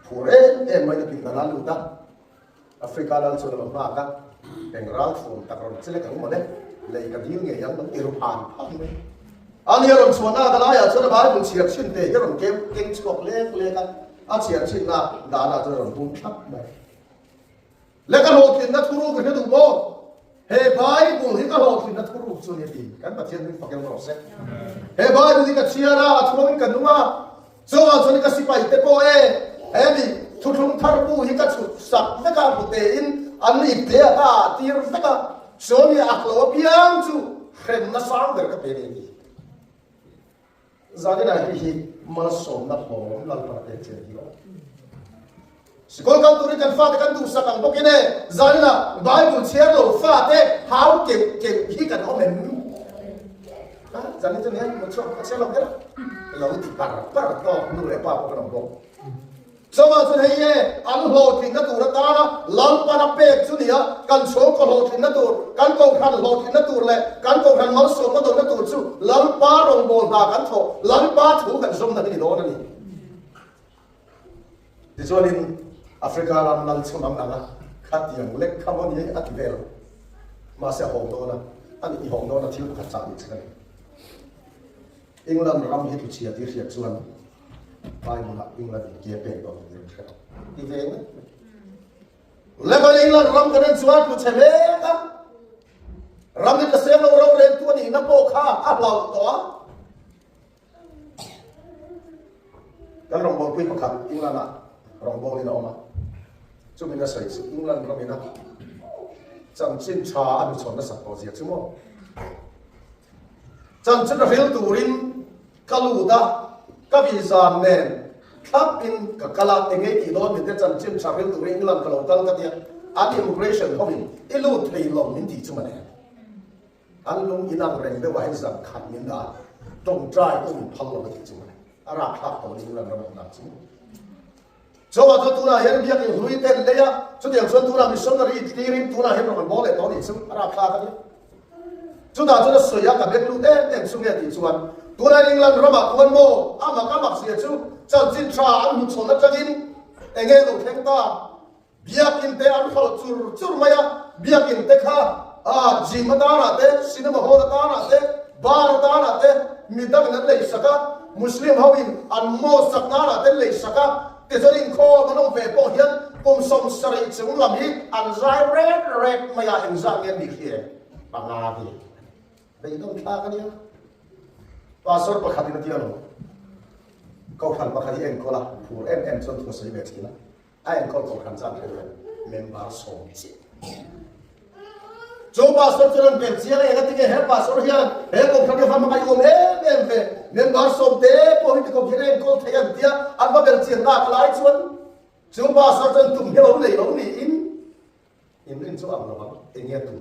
phur em em mai na pindan a lut a, Africa lal chuan a lo nghak a, eng ral thuam tak rawn che lek ang mawle, lei ka dil ngei ang lo ti ru phan phan mai. Ani a rawn chhuahna ka laiah chuan a Bible chhiar chhin te hi a rawn keng keng chhuak lek lek a, a chhiar chhinna danah chuan a rawn bum thlap mai. Le ka hlawhtlinna thuruk ka hre duh maw? He Bible hi ka hlawhtlinna thuruk chu a ni a ti. Kan Pathian hming fak eng rawh se. He Bible hi ka chhiar a, a thuangin ka nung a, chungah chuan ka sipai te pawh e, he mi thuthlung thar bu hi ka chhut sak vek a, hmutein an ip te a ka ah tir vek a, saw mi ak lo apiang chu hremna sang ber ka pe ni a ti. Zaninah hei hi malsawmna hlawm Lalpan a pek che ni lo. Sikul kal turin kan fate kan duhsak ang bawkin e, zaninah Bible chhiar lo fate hau keuh keuh hi kan awm em? Ha, zanin chu nia, chhuak a chhiar lo kher a, lo ti par par tawk nu leh pa pawh kan awm bawk. Chuvang chuan hei e, an hlawhtlinna tur atana Lalpan a pek chu nia, kan chhungkaw hlawhtlinna tur, kan kohhran hlawhtlinna tur leh kan kohhran malsawmna dawnna tur chu Lalpa rawngbâwl hna kan thawh, Lalpa thu kan zawmna hi ni dawn a ni. Tichuanin Africa ram lal chhun ang anga khatiang lek kha maw ni a ti vel. Mahse a hawng dawn a, a nih i hawng dawn a thil pakhat chah nih che ka ni. England ram hi tluchhia tih hriat chuan Bible ah England in ke pek dawn tih an hre lo. Ti ve ngawt mai. Level England ram kan en chuan tluchhe mek a. Ram hi ka seng lo rorel tu a nihna pawh kha a hlauh tawh a. Kan rawngbawlpui pakhat England ah rawngbawlin a awm a. Chumi na sawi chu England ramin a chanchin tha a hnuchhawn nasat tawh zia chu maw. Chanchin a hril turin ka lut a, ka visa nen thlap in ka kal a, engei tih dawn min te chanchin tha hril turin England ka lo kal ka tia, an immigration ho in i lut thei lo min tih chu mawle. An lung in ang reng deuh ah hian zan khat min dah a, tawngtai pawh min phal lo a tih chu mawle. A rakthlak tawh ni England ram awm dan chu. Chuvang chuan tunah hian biakin hlui te an lei a, chutiang chuan tunah missionary tirin tunah hian rawn bawl leh tawh anih chu a rapthlak a nia. Chutah chuan a sawi a ka beng lut em em chu nge tih chuan tunah England ramah khuan maw a mak a mak zia chu chanchin tha an hmu chhawn atangin enge lo thleng ta biakin te an hralh chur chur mai a, biakin te kha gym atanah te cinema hall atanah te bar atanah te midangin an lei sak a, Muslim ho in an mosque sak nanah te an lei sak a, tichuan inkhawm an awm ve pawh hian kum 70 chung lam hi an zai rek rek mai a, engzah nge an nih hria panga vel beidawn thlak a nia. Pastor pakhat in a ti alawm, Kohhran pakhat hi enkawl a, phur em em chuan thu a sawi ve thin a. A enkawl kohhran zat hre hian member 10 chiah. Chu pastor chu rawn belh chiang eng a ti nge he pastor hian he kohhran hi va hmangaih awm em em ve member 10 te pawh hi tikawp hian a enkawl thei an tia an va belh chiang nak lai chuan chu pastor chuan tum hi lo nei lo niin. In rin chu ang lo ang, eng nge tum?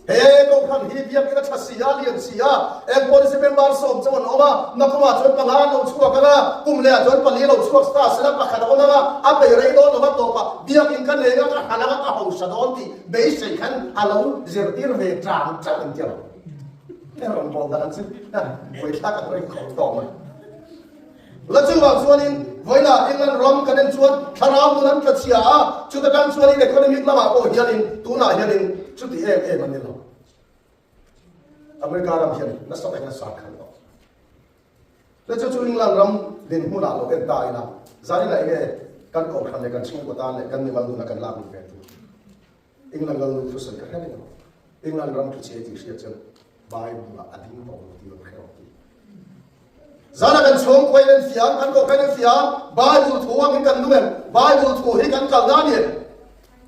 He Kohhran hi biakin a tha si a, lian si a, eng pawh nise member sawm chauh an awm a, nakumah chuan panga an lo chhuak ang a, kum lehah chuan pali lo chhuak ta sela pakhat a awm ang a, a bei rei dawn lo va tawpah biakin ka nei ang a, ka hal ang a, ka hausa dawn tih beisei khan a lo zirtir ve chang chang an ti lo. He rawn bawl dan chu buaithlak ang ring khawp tawh mai. La chuvang chuanin vawiinah England ram kan en chuan thlarau nun an tla chhia a, chuta tang chuanin economic lamah pawh hianin tunah hianin chuti em em an ni lo. America ram hian nasa takin a sat khalh tawh. Le chu chu England ram dinhmunah lo en ta ila, zaninah enge kan kohhran leh kan chhungkaw tan leh kan mimal nuna kan lak luh ve tur. England lalnu thusawi ka hre reng lo. England ram thuchhe tih hriat chuan Bible-ah a ding tawh lo tih lo hre rawh ti. Zana kan chhung khuain an fiam, kan kohhran an fiam, Bible thu angin kan nung em? Bible thu hi kan kal dan em?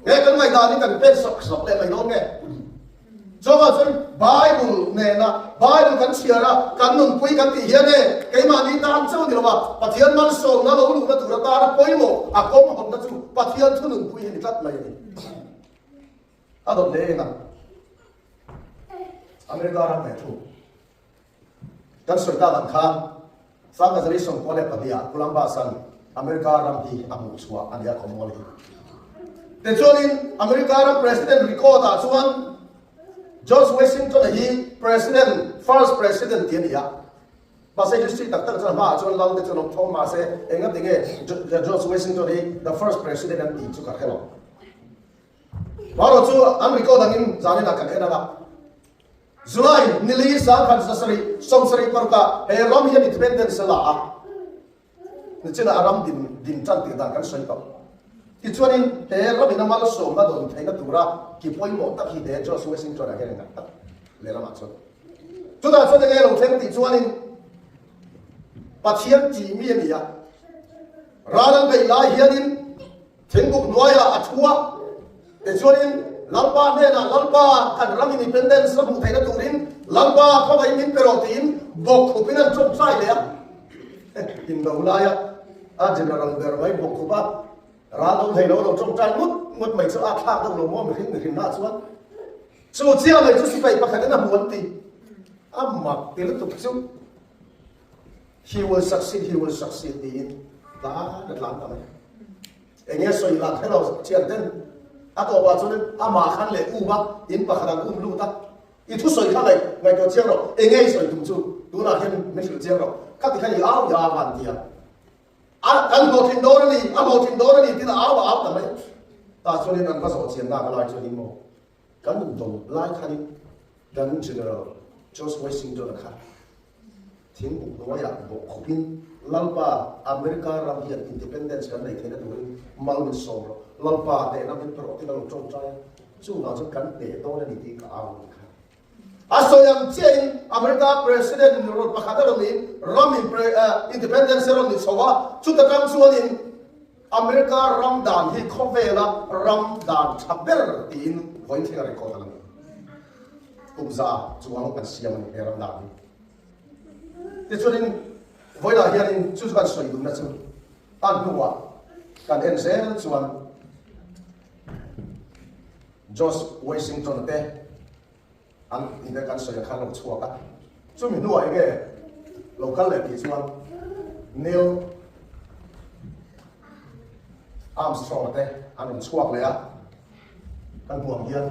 Nge kan ngaihdan hi kan pek sawk sawk leh mai dawn nge? Chuvang chuan Bible nena Bible kan chhiar a, kan nunpui kan tih hian e, keimahni tan chauh ni lova Pathian malsawmna lo luhna tur atana pawimawh a kawng hawnna chu Pathian thu nunpui hi ni tlat mai a ni. A dawt hle eng a, America ram ve thu kan sawi tak ang khan Sangkazali 92 ah Columbus-an America ram hi a hmuh chhuah a ni a, khawmual hi. Tichuanin America ram President record ah chuan George Washington-a hi President, first President tih a ni a. Mahse history tak tak chuan hmaah chuan lal te chuan awm tho mahse engati nge George Washington hi the first President an tih chu ka hre lo. Marawh chu an record angin zaninah kan en ang a. July nili 1776 ah he ram hian independence a la a, nichinah a ram din din tan tih dan kan sawi tawh. Tichuanin he ramin a malsawmna dawn theihna tura ki pawimawh tak hi he George Washington-a hian engah tak lehlamah chuan chutah chuan enge lo thleng tih chuanin Pathian tih mi a ni a, ral an beih lai hianin Thingbuk hnuaiah a thu a, tichuanin Lalpa hnenah, Lalpa, kan ram independence a hmuh theihna turin Lalpa khawngaih min pe rawh tiin bawk khupin an tawngtai leh a. Indo laia a general ber mai bawk khup a, ral do thei lo lo tawngtai ngut ngut mai chu a thlak deuh lo maw mihring mihrinna chuan. Chu chiah mai chu sipai pakhatin a hmu an ti. A mak ti lutuk chu. He will succeed, he will succeed tiin tlan a tlan ta mai. Eng nge sawi lah kher lo thian ten a tawpah chuan amah khan leh um a, in pakhat an um lut a. I thu sawi kha ngaih ngaihtuah chiang rawh, eng nge i sawi tum chu tunah hian min hrilh chiang rawh. Khati khan i au i au han ti a. A kan hlawhtlin dawn a ni, a hlawhtlin dawn a ni tiin a au a au ta mai. Tah chuanin an va zawh chian nak a lai chuanin maw kan indo lai khanin kan General George Washington-a kha Thingbuk hnuaiah bawh khawpin Lalpa, America ram hian independence kan nei theihna turin mal min sawm rawh. Lalpa, hnehna min pe rawh tiin a lo tawngtai a. Chuvang chuan kan hneh dawn a ni tiin ka au a ni kha. A sawi ang chiahin America President rawn pakhat a rawn niin ram in independence a rawn ni chho a, chuta tang chuanin America ram dan hi khawvela ram dan tha ber tiin vawiin thleng a record a la ni. Kum za chuang kan siam a ni he ram dan hi. Tichuanin vawilah hianin chu chu kan sawi duhna chu a hnuah kan en zel chuan George Washington te an tihte kan sawi ang khan lo chhuak a. Chumi hnuah enge lo kal leh tih chuan Neil Armstrong te an rawn chhuak leh a. Kan hmuh ang hian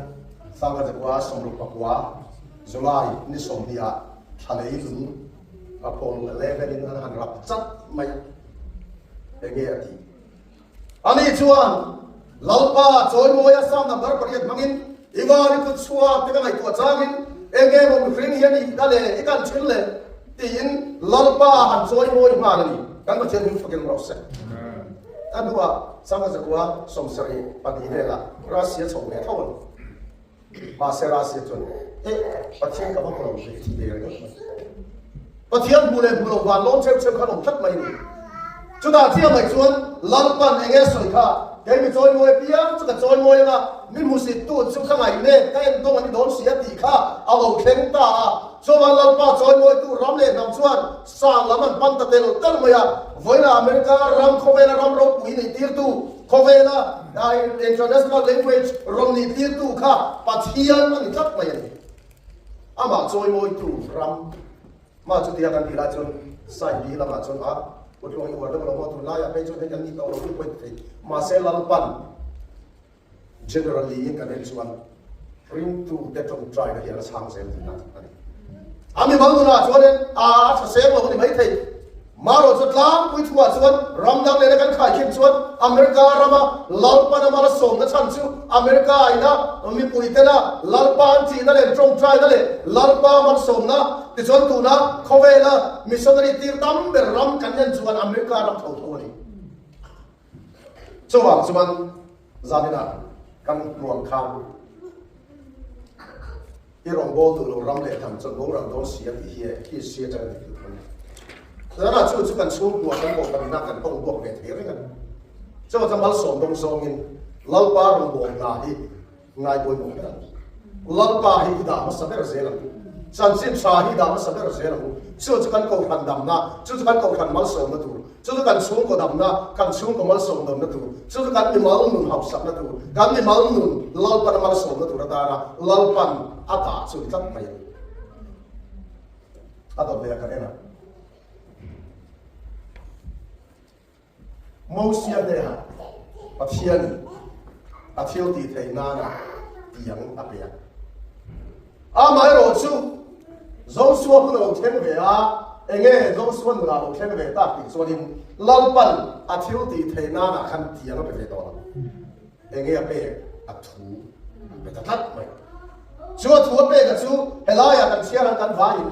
Sangkachakua 69 July ni 20 ah thla lei lung Apollo 11 in an han rap chat mai a, enge a tih? Ani chuan Lalpa chawimawi a Psalm number pariat hmangin i van i kut chhuak te ka ngaihtuah changin enge maw mihring hian i ka le i kan thin le tiin Lalpa han chawimawi nghal a ni. Kan Pathian hming fakin rawh se. A hnuah Sangkachakua 72 velah Russia chho ve tho a ni. Mahse Russia chuan, Eh, Pathian ka va hmu lo ve ti ve ringawt mai. Pathian hmu leh hmu lo van lawm cheu cheu khan awm tlat mai a ni. Chutah chiah mai chuan Lalpan eng nge sawi kha, kei mi chawimawi apiang chu ka chawimawi anga, mi hmusit tu chu ka ngaih nek, ka en dawng a ni dawn si a tih kha a lo thleng ta a. Chuan Lalpa chawimawitu ram leh hnam chuan sang lam an pan ta tel tel mai a. Vawiina America ram khawvela ram ropui nih tirtu, khawvela international language rawn nih tirtu kha Pathian a ni tlat mai a ni. Amah chawimawitu ram. Mah chutia kan tih lai chuan side bi lamah chuan a kutluang i uar deuh lo maw tunlaiah phei chuan hei kan nih tawh lo hi pawi ti thei. Mahse Lalpan generally in kan en chuan ringtute tawngtaina hi a la chhang zel tihna a ni. A mimal nunah chuanin a tha seng lo a ni maithei. Marawh chu tlangpui thuah chuan ram dang nena kan khaikhin chuan America rama Lalpan a mal a sawmna chhan chu America ina mipui tena Lalpa an tihna leh an tawngtaina leh Lalpa malsawmna tichuan tuna khawvela missionary tir tam ber ram kan en chuan America ram tho tho a ni. Chuvang chuan zaninah kan ruang khan I rawngbâwl duh lo ram leh hnam chuan boral dawn si a tih hi e, history atanga dik lutuk a ni. Tunah chu chu kan chhungkua kan bawk a nihna kan tawng buak ve thei reng a ni. Chuvang chuan malsawm dawng zawngin Lalpa rawngbâwl hna hi ngai pawimawh ber ang. Lalpa hi i dah hmasa ber zel ang. Chanchin tha hi i dah hmasa ber zel ang. Chu chu kan kohhran damna, chu chu kan kohhran malsawmna tur. Chu chu kan chhungkaw damna, kan chhungkaw malsawm damna tur, chu chu kan mimal nun hausakna tur, kan mimal nun Lalpana malsawmna tur atana Lalpan a dah chu ni tlat mai a ni. A dawt leh a kan en a. Mosia hneha Pathianin a thil tih theih nana tiang a pe a. Amaherawhchu, Josua hun a lo thleng ve a, enge Josua nunah a lo thleng ve tak tih chuanin Lalpan a thil tih theih nanah khan tiang a pe ve tawh lo. Enge a pek? A thu a pe ta tlat mai. Chu a thu a pek a chu helaiah kan chhiar ang kan vaiin.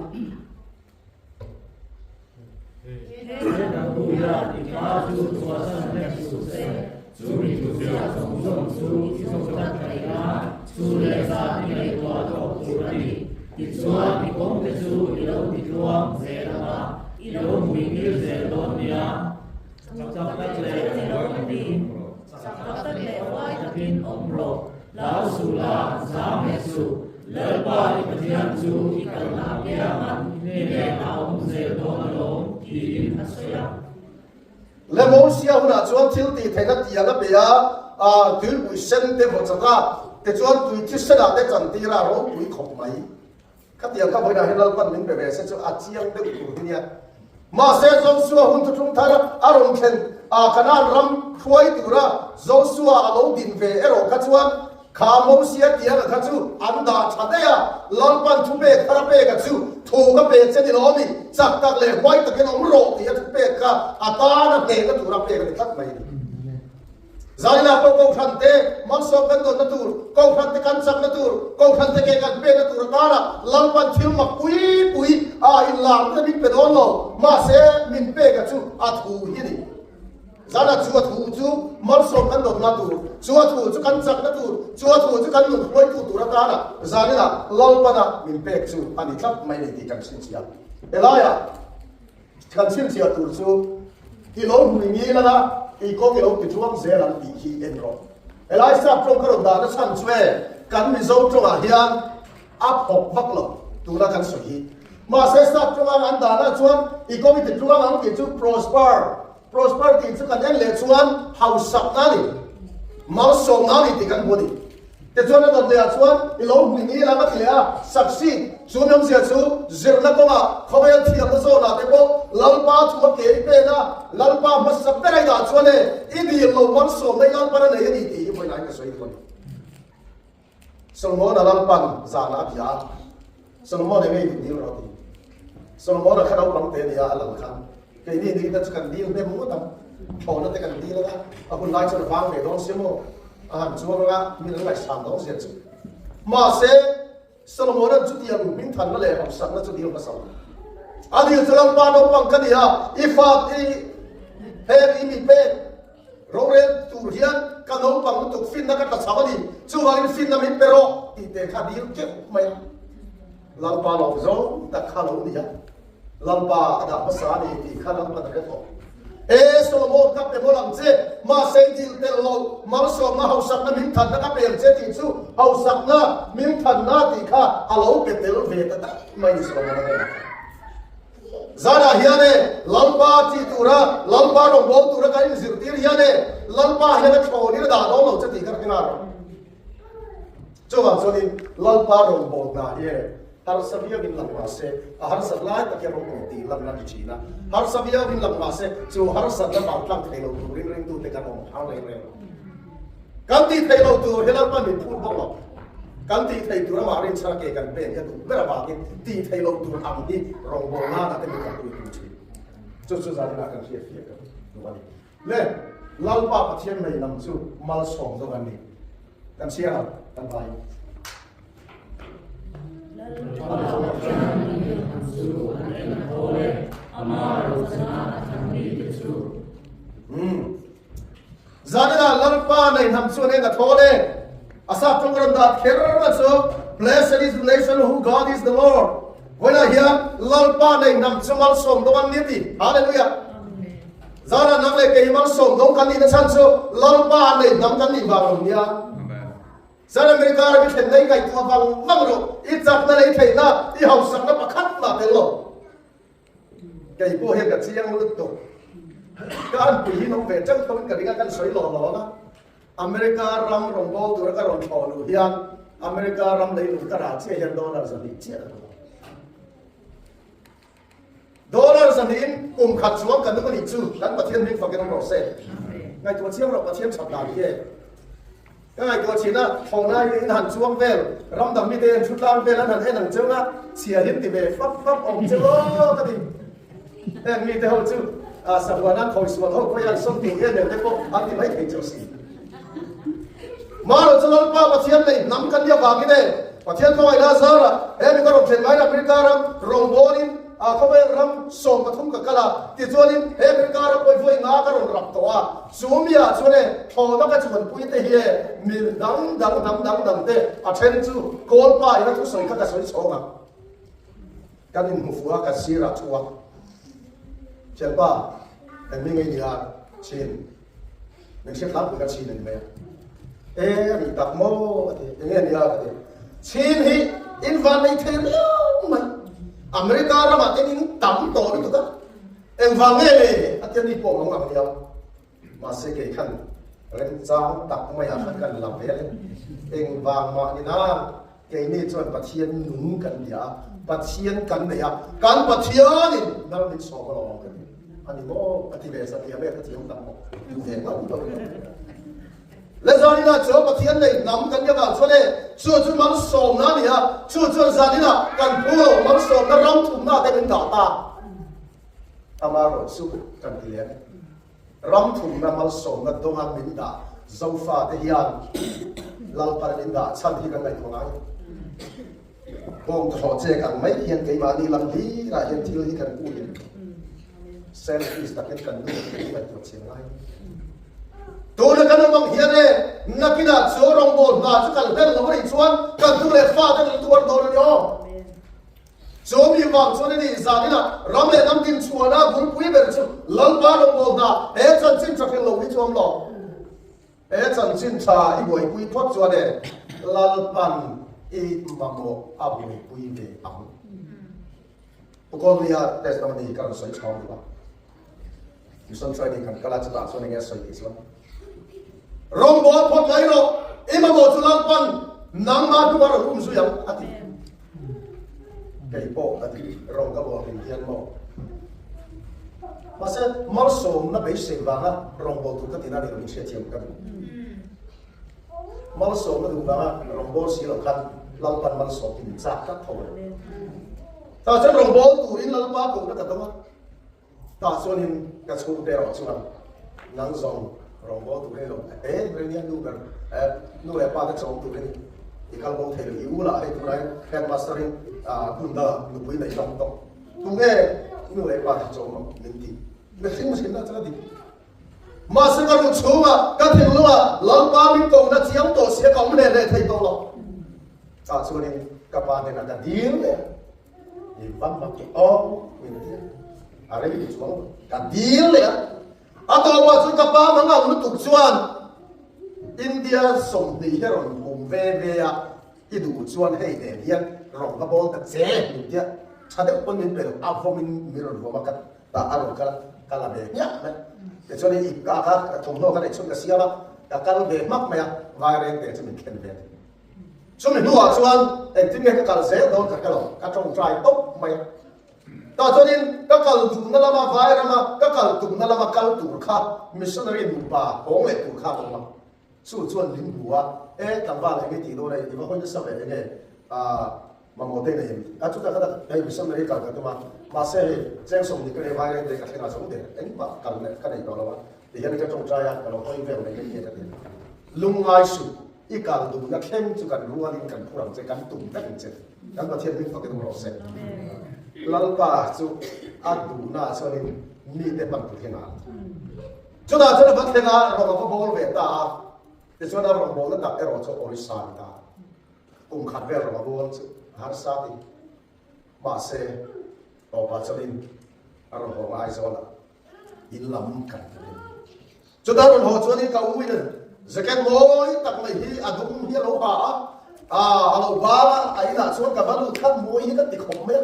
Lalpa i Pathian chu i kalna apianga i hnenah a awm zel dawn alawm, tiin a sawi a. Le Mosia hunah chuan thil tih theihna tiang a pe a, tuipui sen te vaw chak a, tichuan tui thisenah te chantir a, ropui khawp mai. Khatiang kha vawiinah hian Lalpan min pe ve se chu a chiang deuh tur hi nia. Mahse Josua hun thuthlung thar a rawn thlen a, Kanaan ram hruai tura Josua a lo din ve erawh kha chuan kha Mosia tianga kha chu an dah tha daih a, Lalpan thupek thar a pek a chu thu ka pe che ni lo mi, chak tak leh huai takin awm rawh tih a thupek kha a tana hnehna tura pek a ni tlat mai a ni. Zaila pawh Kohhran te malsawm kan dawnna tur, Kohhran te kan chakna tur, Kohhran te ke kan pekna tur atana Lalpan thil mak pui pui a inlar te min pe dawn lo, mahse min peka chu a thu hi a ni. Zaila chu a thu chu malsawm kan dawnna tur, chu a thu chu kan chakna tur, chu a thu chu kan nun hruaitu tur atana Zaila Lalpana min pek chu a ni tlat mai a ni tih kan chhinchhiah. Helaiah. Kan chhinchhiah tur chu i lo hmui ngil anga i kawng i lo ti thuam zel ang tih hi en rawh. Helai sap tawng ka rawn dahna chhan chu e, kan Mizo tawngah hian a phawk vak lo tuna kan sawi hi. Mahse sap tawnga an dahna chuan i kawng i ti tluang ang tih chu prosper, prosper tih chu kan en leh chuan hausakna a ni, malsawmna a ni tih kan hmu a ni. Tichuan a dawt lehah chuan i lo hmui ngil ang a ti leh a, succeed, chu nawmzia chu zirna kawngah khawvel thiamna zawnah te pawh Lalpa thu a ke i pen a, Lalpa hmasa ber a i dah chuan e, i dil lo malsawmna i Lalpan a nei a ni tih hi vawiin ka sawi duh a ni. Solomon-a Lalpan zanah a bia a, Solomon enge i duh dil rawh a ti. Solomon-a kha naupang te a ni a, a lang khan keini ni te chu kan dil hnem ngawt ang, thlawhna te kan dil anga, a hun lai chuan a vang ve dawn sia maw, a han chuang anga min an ngaihsan dawn zia chu. Mahse, Solomon-a'n chutiang hmingthanna leh hamsakna chu dil hmasa lo. A dil chu Lalpa naupang ka ni a, i fa i heng i mi pek rorel tur hian ka naupang lutuk finna ka tla cham a ni, chuvangin finna min pe rawh tih te kha dil keuh mai a. Lalpa lawm zawng tak kha lo ni a, Lalpa a dah hmasa a ni tih kha Lalpan a hre tawh. E Solomon ka pe mawl ang che, mahse i dil telh lo, malsawmna hausakna min thanna ka pe ang che tih chu hausakna min thanna tih kha a lo pe tel ve ta daih mai ni Solomon a hnenah khan. Zanah hian e, Lalpa tih tura, Lalpa rawngbâwl tura kan inzirtir hian e, Lalpa hian a thlawnin a dah dawn lo che tih kan hre nghal rawh. Chuvang chuanin Lalpa rawngbâwl hna hi e, harsa viauin lang mah se, a harsat lai tak hian rawngbâwl tih lanna ni thin a. Harsa viauin lang mah se, chu harsatna vantlang thei lo turin ringtute kan awm har reng reng lo. Kan tih theih loh tur hi Lalpa min phut bawk lo. Kan tih theih tur amah rinchhana ke kan pen hi a duh ber avangin tih theih loh tur ang hi rawngbâwl nana te min kalpui tum thin. Chu chu zaninah kan hriat fiah kan duh a ni. Le, Lalpa Pathian nei lam chu malsawm dawng an ni. Kan chhiar ang, kan vai. Lalpa Pathian nei lam chu an en a thawl e, ama rochana a thangmite chu. Umm. Zanina Lalpa nei hnam chuan eng a thawl e? A sap tawng rawn dat kher a chu, Blessed is the nation who God is the Lord. Vawiinah hian Lalpa nei hnam chu malsawm dawng an ni a ti. Hallelujah! Zana nang leh kei hi malsawm dawng kan nihna chhan chu Lalpa nei hnam kan nih vang lo nia. Zan America ram i thlenna i ngaihtuah vang vang rawh, i chakna leh i theihna, i hausakna pakhat mah tel lo. Kei pawh hian ka chiang lutuk. Ka anpui hi nawm ve chauh tho in ka ring a, kan sawi lawm lawm a. America ram rawngbâwl tura ka rawn thlawh luh hian America ram leilung ka rah chiah hian dollar 200 chiah ka hmu. Dollar 200 in kum khat chuang kan nung a nih chu kan Pathian hming fakin awm rawh se. Ngaihtuah chiang rawh Pathian that dan hi e. Ka ngaihtuah thin a, thlawhna hi in han chuang vel, ram dang mite an thu tlang vel an han en ang cheu a, chhia him ti ve fap fap awm cheu aw ka ti. Heng mite ho chu sahuan an khawi sual ho pawh hian sawm tur em em te pawh an ti mai thei cheu si. Maro chu Lalpa Pathian nei hnam kan nia vangin e, Pathian khawngaihna a zar a, he mi ka rawn thlen ngaiin America ram rawngbawlin a khawvel ram 13 ka kal a, tichuanin he America ram pawh hi vawi nga ka rawn rap tawh a, Chu miah chuan e, thlawhna ka chuanpui te hi e, mil dang dang hnam dang dang te a then chu Kawlpa in a thusawi kha ka sawi chhawng a. Kan inhmu fuh a, kan sirah thu a. Thianpa, eng mi ngei nia chin, min hriat hlangpui ka chin a ni mai a. E, a nih tak maw a ti, eng nge nia ka ti. Chin hi in van nei thei riau mai, America ramah ten in tam tawh lutuk a. Engvang nge le? A tia ni pawh mang ang nia. Mahse kei khan remchang tak maiah khan kan la ve le. Engvang mah ni nan keini chuan Pathian nung kan bia a, Pathian kan nei a, kan Pathianin hnal min sawm alawm ka ti. A ni maw? A ti ve sa thiam e, ka thiam tak maw? Duh ve ngam lo in. Le zaninah chuan Pathian nei hnam kan biakah chuan e, chu chu malsawmna a ni a, chu chuan zaninah kan phu lo malsawmna ram thumna te min dah ta. Amaherawh chu kan ti leh a ni. Ram thumna malsawmna dawnga min dah Zofa te hian Lalpan min dah chhan hi kan ngaihtuah ngai. Bawng thaw chek ang mai hian keimahni lam hlirah hian thil hi kan pu in selfish takin kan nu hi kan ngaihtuah chiang ngai. Tuna kan awm ang hian e, nakinah chu rawngbâwl hna chu kal hlen lo a nih chuan kan tu leh fate kan tuar dawn a ni aw. Chu mi vang chuan a ni, zaninah ram leh hnam dinchhuahna bulpui ber chu Lalpa rawngbâwl hna he chanchin tha hril lo hi chu awm lo. He chanchin tha i buaipui phawt chuan e, Lalpan i mamawh a buaipui ve ang. Pu Kawlnia testimony ka rawn sawi chhawng duh a. Mission training kan kal a, chutah chuan enge a sawi tih chuan, Rawngbâwl phawt mai rawh, i mamawh chu Lalpan nangmah hnungah rawn um zui ang, a ti. Kei pawh ka ti, rawng ka bawl hlim hian maw? Mahse, malsawmna beisei vanga rawngbâwl tur ka tina ni lo min hriatthiam ka duh. Malsawmna duh vanga rawngbâwl si lo khan Lalpan malsawm hi min châk tlat tho a ni. Tah chuan rawngbâwl turin Lalpa kohna ka dawng a. Tah chuanin ka chhungte erawh chuan nang zawng rawngbâwl tur hi lo e ber nia nu ber e nu leh pa te chawm turin i kal bo thei lo i u lah hei tunlai headmaster in hmun dangah nupui nei hlawm tawh tunge nu leh pa te chawm ang min ti mihring hrinna chuan a dik mahse ka ruh chhungah ka thinlungah Lalpa min kohna chiang tawh sia ka awm hle hle thei tawh lo tah chuanin ka pa hnenah ka dil leh I van mak i aw min ti a, a rei ti chuang lo. Ka dil leh a. A tawpah chuan ka pa mangang lutuk chuan India 20 hi rawn hum ve ve a, i duh chuan hei nen hian rawn va bawl ta che min tia tha deuh pawn min pe lo, a vawmin min rawn vawm a, ka tah a rawn kal ka la ve hmiah mai. Tichuan i ip ka kha thawmhnaw ka neih chhun ka siam a, ka kal ve hmak mai a, vaireng te chu min thlen ve a ni. Chumi hnuah chuan engtin nge ka kal zel dawn ka hre lo, ka tawngtai tawp mai a. Tah chuanin ka kal duhna lama vai rama ka kal tumna lama kal tur kha missionary nupa hawng leh tur kha a awm a. Chu chuan min hmu a, E tlangval enge tih dawn a, i va hawi nasa ve enge ah mamawh te nei em? A chutah kha tak hei missionary kal ka tum a, mahse hei cheng 20 ka nei vai reng te ka thleng a zawng der engmah kal leh ka nei tawh lo a, tihian ka tawngtai a, ka lo hawi vel mai mai nge ka ti. Lungngai suh. I kal duhna thleng chu kan rualin kan phur ang che, kan tum vek ang che. Kan Pathian hming fakin awm rawh se. Lalpa chu a duhnaah chuanin mite hman tur hi a ngah. Chutah chuan a va thleng a, rawng a va bawl ve ta a. Tichuan a rawn bawlna tak erawh chu Orissa a ni ta. Kum khat vel rawng a bawl chu a harsa ti. Mahse, tawpah chuanin a rawn haw Aizawlah. In lam kan ti deuh. Chutah rawn haw chuanin ka u in jacket mawi tak mai hi a dum hi a lo ha a, ah a lo bal a, a inah chuan ka va lut khat mawi hi ka ti khawp mai a.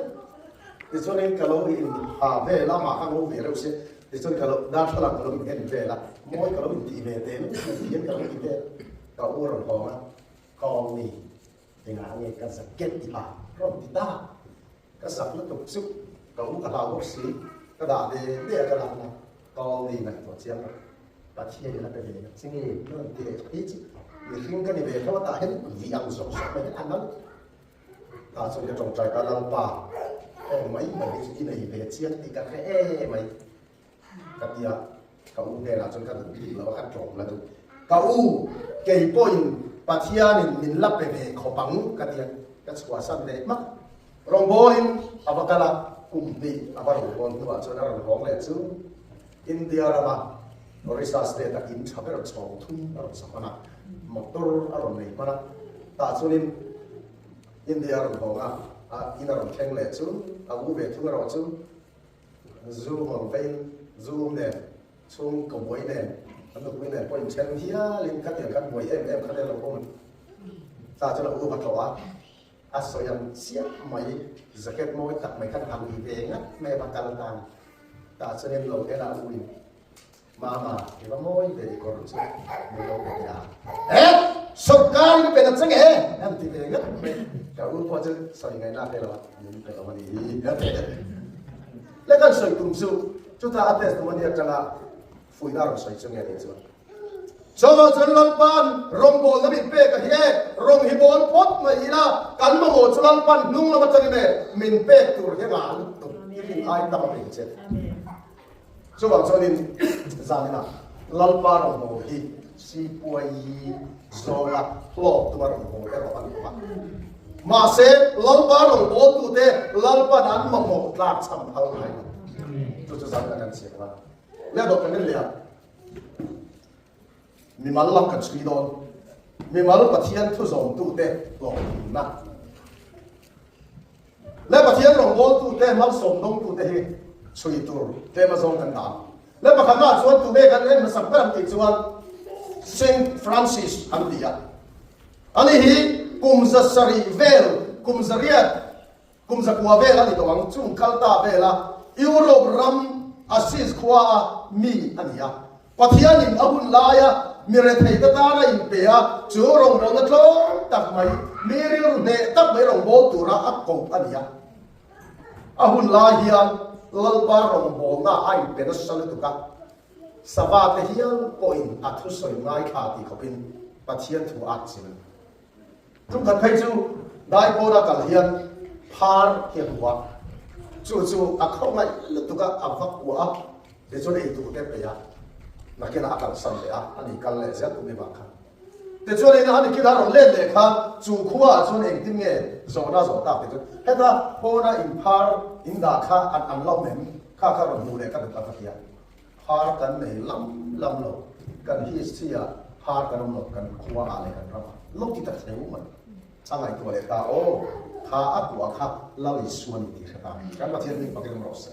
Tichuanin ka lo in ha vel a, mah kha ngo ve reuh se, tichuan ka lo darthlalang ka lo in en vel a, mawi ka lo in tih ve teh lutuk hian ka lo ti vel a. Ka u a rawn hawng a, Call me, engah nge ka jacket i ha rawn ti ta. Ka sak lutuk chu ka u ka hlau bawk si, ka dah ve ve a ka lak na call ni ngaihtuah chiang lo Pathian in a pe ve na chi nge ka rawn ti leh phei chu mihring ka ni ve tho a tah hian vi ang zawk zawk mai hian a nal tah chuan ka tawngtai ta Lalpa heng mai mai hi chu i nei ve chiang tih ka hre e mai ka ti a ka u hnenah chuan ka duh bik lo a ka tlawm la duh ka u kei pawhin Pathianin min la pe ve khawp ang ka ti a ka chhuahsan leh hmak Rawngbawlin a va kal a, kum hnih a va rawngbâwl hnuah chuan a rawn hawng leh chu India rama Orissa state-a in ṭha ber chhawng thum a rawn sa hman a, motor a rawn nei hman a, tah chuanin India a rawn hawng a, a in a rawn thleng leh chu a u ve thung erawh chu zu rawn veiin zu nen chhung ka buai nen an nupui nen pawh inthen hialin khatiang khan buai em em kha nen lo awm tah chuan a u va tlawh a. A sawi ang chiah mai, jacket mawi tak mai khan han ui ve ngat mai a va kal tan. Tah chuan in lo en a u in, Mama, i va mawi ve i kawr chu min lo pe teh a. Eh! Sawrkar in pe ta che nge? Han ti ve ngat mai. Ka u pawh chu sawi ngaihna a hre lo a, min pe lo a ni hi a ti. Le kan sawi tum chu, chutah a testimony atanga fuihna a rawn sawi chu nge ni chuan. Chawlh chuan Lalpan rawngbawlna min pek a hi e, rawng hi bawl phawt mai ila, kan mamawh chu Lalpan hnung lam atangin e min pek tur hi ngah lutuk i rin ai tam a pek che. Chuvang chuanin zaninah Lalpa rawngbâwl hi Sipuai zawnga hlawk tuma rawngbâwl erawh a ni lo a. Mahse, Lalpa rawngbâwltute Lalpan an mamawh tlak chham phal ngai lo. Chu chu zaninah kan chhiat a. Leh dawt kan en leh a. Mimal lam kan chhui dawn. Mimal Pathian thu zawmtute hlawhtlinna leh Pathian rawngbawltute malsawm dawngtute hi chhui tur tlem azawng kan dah. Leh pakhatnaah chuan tunge kan en hmasak ber ang tih chuan Saint Francis an ti a. Ani hi kum 700 vel, kum 800 Kum 900 vel a ni tawh ang, chung kal ta vela Europe ram Assis khua a mi a ni a. Pathianin a hun laia mi retheite tana inpe a, chu rawngbawlna tlawm tak mai, mi rilru hneh tak mai rawngbâwl tura a koh a ni a. A hun lai hian Lalpa rawngbawlna a inpe nasa lutuk a, sava te hial pawhin a thusawi ngaithla tih khawpin Pathian thu a chil. Tumkhat phei chu Daipawna kal hian phar hi a hmu a, chu chu a khawngaih lutuk a, a va kuah a, tichuan ei tur te a pe a, nakinah a kalsan leh a, a ni kal leh zel tum i vang khan. Tichuan ina a ni kila rawn let leh khan chu khuaah chuan engtin nge zawhna zawh tak ti chuan heta pawna in phar in dah kha an an lo mem kha kha rawn hmuh leh ka duh a ka ti a. Phar kan nei lam lam lo, kan history ah phar kan awm lo, kan khua ah leh kan ram ah lo ti ta thleu mai. A ngaihtuah leh ta aw. Kha a kuah kha Lal Isua ni tih hre ta. Kan Pathian hming pakin awm rawh se.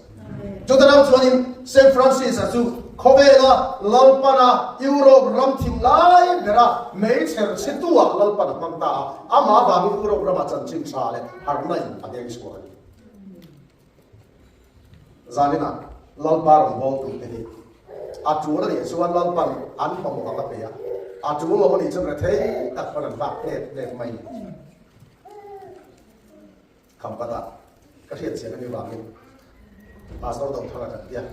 Chuta ram chuanin Saint Francis-a chu khawvela Lalpana Europe ram thim lai bera meichher chhetu-ah Lalpan a hmang ta a, amah avangin Europe ramah chanchin tha leh harhna in a deng chhuak a ni. Zaninah Lalpa rawn bawltu te hi a tul a nih chuan Lalpan an mamawh ang a pe a, a tul lo a nih chuan rethei tak pawn an vak hnep hnep mai. Khampata ka hriat chian ami vangin Pastor Dothanga kan tia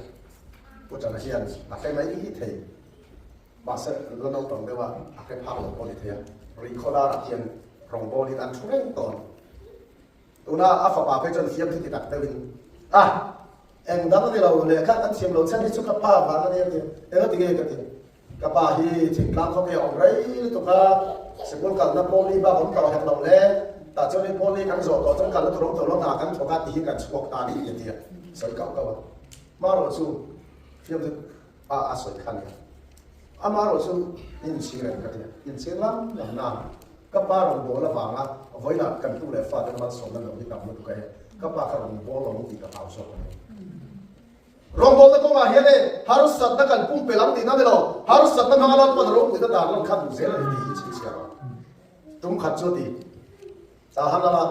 Pu Chana hian a hre mai hi thei mahse la naupang deuha a hre phak lo pawh ni thei a, Rihkhawdarah hian rawngbawlin an thu reng tawn. Tuna a fapa phei chuan fiam thiti tak deuhin a eng dang a ni lo lehkha kan thiam lo chhan hi chu ka pa vang a ni a ti. Eng a ti nge ka ti? Ka pa hi thingtlang khawp hi a awm rei lutuk a, sikul kalna pawli bak awm tawh hek lo le, tah chuan in pawli kan zawh tawh chuan kalna tur awm tawh lo hna kan thawk a ti hi kan chhuak ta a ni a ti a, sawi kauh kauh a. Hmarawh chu fiam chu a a sawi kha a ni a. Amaherawh chu inchhir em ka ti a, inchhir lam lam nan ka pa rawn bawl avanga vawilah kan tu leh fate malsawmna lo hi tam lutuk a e, ka pa kha rawn bawl lo tih ka hlau zawk a ni. Rawngbawlna kawngah hian e harsatna kan pumpelh ang tihna ni lo, harsatna hmanga Lalpan ropuina dan lan kha duh zel a ni tih hi chhinchhiah rawh. Tum khat chu a ti. Tahan lama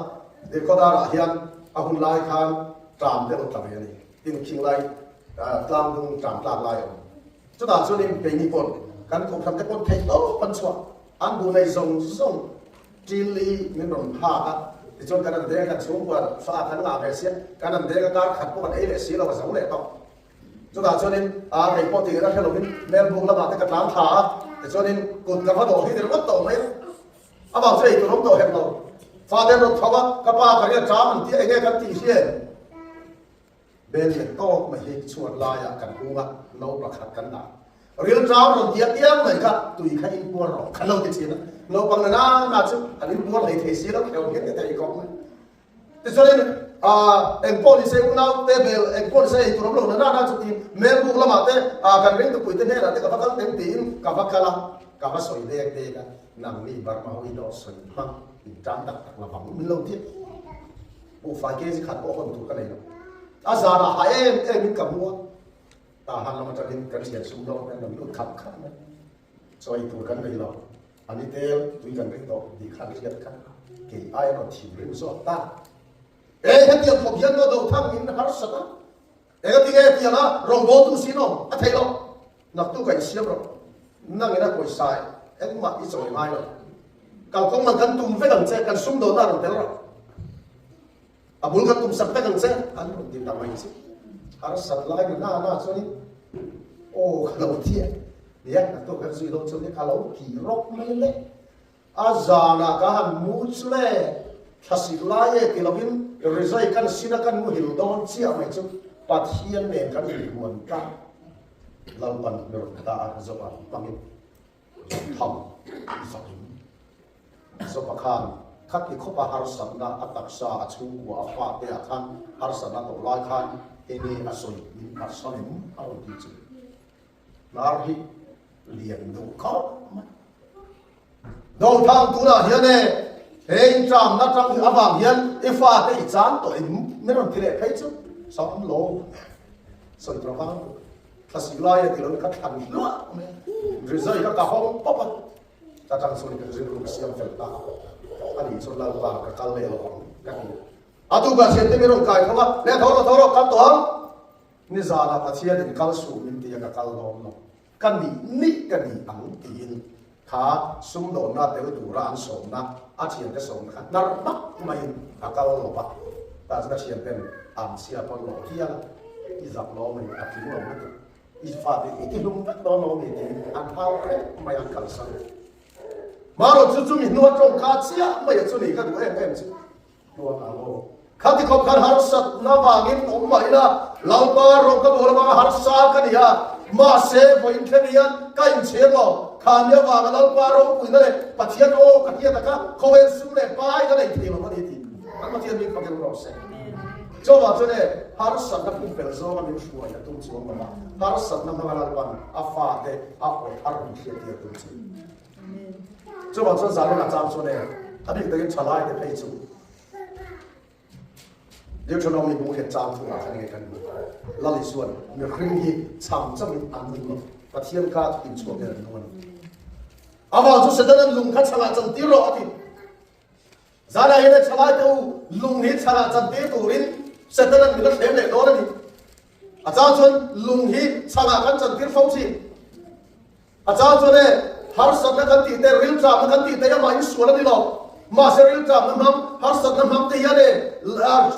Dirkhawdarah hian a hun lai khan tram te rawn tla ve a ni. Tin khing lai tlang dung tram tlak lai a awm. Chutah chuanin keini pawh kan kohhran te pawh theih tawp an chhuah. An bu nei zawng zawng ṭil i min rawn phak a, tichuan kan an deng kan chhungkua fa kan ngah ve sia, kan an deng a kar khat pawh kan ei leh si lo a zo leh tawh. Chutah chuanin a kei pawh tih a hre lovin Melbourne lamah te ka tlan thla a, tichuanin kut ka va dawh hi ringawt tawh mai a. Amah chu ei tur awm tawh hek lo. Fate an rawn tho a, ka pa ka ria ṭam an tia enge kan tih hriat? Bel lian tawk mai hi chhuat laiah kan hung a, no pakhat kan dah. Rilṭam rawn tia piang mai kha tui kha inpuar rawh kan lo ti ṭhin a. Naupang na na chu an inpuar hlei thei si lo, kheuh nghet nghet a ei kawk mai. Tichuanin eng pawh ni se unau te bel eng pawh ni se ei tur awm lo na na na chu tiin Melbourne lamah te kan ringtupui te hnenah te ka va kal teng tiin ka va kal a, ka va sawi dek dek a, nangni Burma ho hi dawt sawi hmang in tan tak tak la vang min lo ti a. Buhfai kg khat pawh hawn tur ka nei lo. A zanah ha em em in ka hmu a, tahan lam atangin kan thian sum dawng te an rawn lut khap khap mai. Chaw ei tur kan nei lo, a ni tel tui kan ring tawh tih khan hriat kha kei ai rawn thim rim zawk ta. E hetiang khawp hian maw do thang in harsat a, engati nge tianga rawngbawltu si nawm a theih loh, naktu ka insiam rawh, nangin a pawisa engmah i chawi ngai lo, kalkawng man kan tum vek ang che, kan sum dawhna rawn tel rawh. A bul kan tum sak vek ang che, an rawn ti ta mai che. Harsat lai na na na chuanin, aw ka lo thiah, nia ka tu kan zui dawn chuan ka lo ti rawk mai le. A zanah ka han mu chu le, thlasik lai e ti lovin rizai kan sin a kan muhil dawn chiah mai chu Pathian nen kan inhuan ta. Lalpan mi rawn ta a zawk a hmangin tham i fakin. Zawpa khan khati khawpa harsatna a taksa a chhungkua a fate ah khan harsatna tawh lai khan enge a sawi min phatsan em a rawn ti chu. Hnar hi lian deuh khawp mai. Dothang tunah hian e he intramna tang hi avang hian i fate i chan tawh em min rawn ti leh phei chu sam lo sawi tur avang thlasik lai a ti lo ka thlan hluah mai rizai kha ka hawng pawp a. Ka tang sawn ka rilru ka siam fel ta a nih chuan Lalpa ka kal leh lo ang ka ti a. A tukah thiante min rawn kai tho a, Le tho rawh tho rawh kal tawh ang. Nizanah Pathian in kal suh min ti a ka kal dawn lo. Ka nih nih ka nih ang tiin kha sumdawnna tel tura an sawmna a thiante sawmna kha hnar hmak maiin ka kal lo va. Tah chuan a thianten an chhia pawn lawh hial a, i zak lo mai a tling lo lutuk. I fate i ti hlum vek dawn lo mi tiin an hau reng mai an kalsan. Marawh chu chumi hnua tawngka chiah mai a chu ni ka duh em em chu. Hnuang ang aw. Khati khawp khan harsatna vangin awm mah ila Lalpa rawng ka bawl avanga harsa ka ni a, mahse vawiin thleng hian ka inchhir lo. Khami avanga Lalpa ropuina leh Pathian aw ka hriat a kha khawvel sum leh pai ka nei thei lo a ni tih an Pathian min fak em rawh se. Chuvang chuan e, harsatna pumpelh zawnga min hruai a tum chuang lo a, harsatna hmanga Lalpan a fate a aw thar min hriattir a tum che. Chuvang chuan Zalena chang chuan e, a bik takin thalaite phei chu. Deuteronomy bu hian chang thungah khan enge kan hmuh? Lal Isuan mihring hi cham chamin an nung lo, Pathian ka thutin chhuak hian an nung a ni. Amah chu Setanan lung kha changah chantir rawh a ti. Zanah hian thalai te u lung hi changah chantir turin Setanan min a thlem leh dawn a ni. A chang chuan lung hi changah kan chantir fo thin. A chang chuan e, harsatna kan tih te, rilṭamna kan tih te hi amah insual a ni lo. Mahse rilṭamna hmang, harsatna hmang te hian e,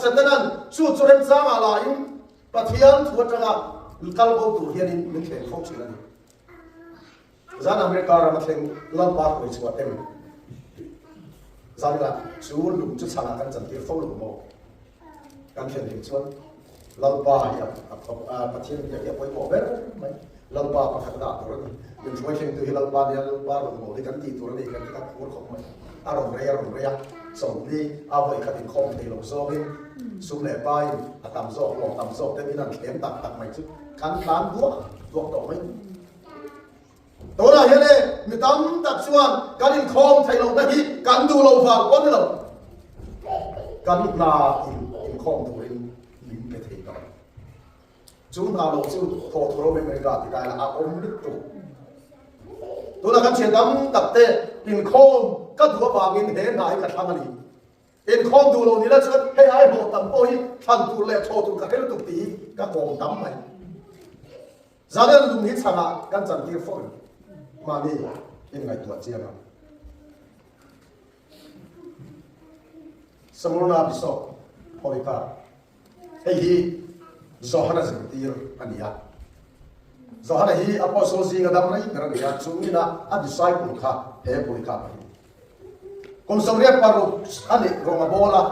Setanan chu chu remchangah lahin Pathian thu aṭanga kal bo tur hianin min thleng fo ṭhin a ni. Zan America rama thleng Lalpa hruai chhuah tem zanila chu lung chu chhangah kan chantir fo lo maw? Kan thlen hlim chuan Lalpa hi a Pathian biak hi a pawimawh ber mai. Lalpa pakhat a dah tur a ni. Min hruai thlengtu hi Lalpa nia Lalpa rawn mawl hi kan tih tur a ni kan ti kha phur khawp mai. A rawn rei a rawn rei a, chawlhni a vawi khat inkhawm thei lo zawngin sum leh pain a tam zawk lawng tam zawk te min han thlem tak tak mai chu kan tlan duak duak tawh mai. Tunah hian e, mi tam tak chuan kan inkhawm theih lohna hi kan duh lo vang pawh ni lo. Kan hna in inkhawm turin min pe thei tawh. Chu hna lo chu thawh thu ro America ti kai la a awm lutuk. Tunah kan thian tam tak te inkhawm ka duh avangin he hna hi ka thlang a ni. Inkhawm duh lo ni la chuan hei ai hlawh tam pawh hi thlan tur leh thawh tur ka hre lutuk tih hi ka kawm tam mai. Zalen lung hi chhangah kan chantir fo em? Mahni inngaihtuah chiang ang. Smyrna Bishop Polycarp, Hei hi Johana zirtir a ni a. Johana hi Apostle zinga dam rei ber a ni a, chu ina a disciple kha he Polycarp a hi. Kum 86 a nih rawng a bawl a,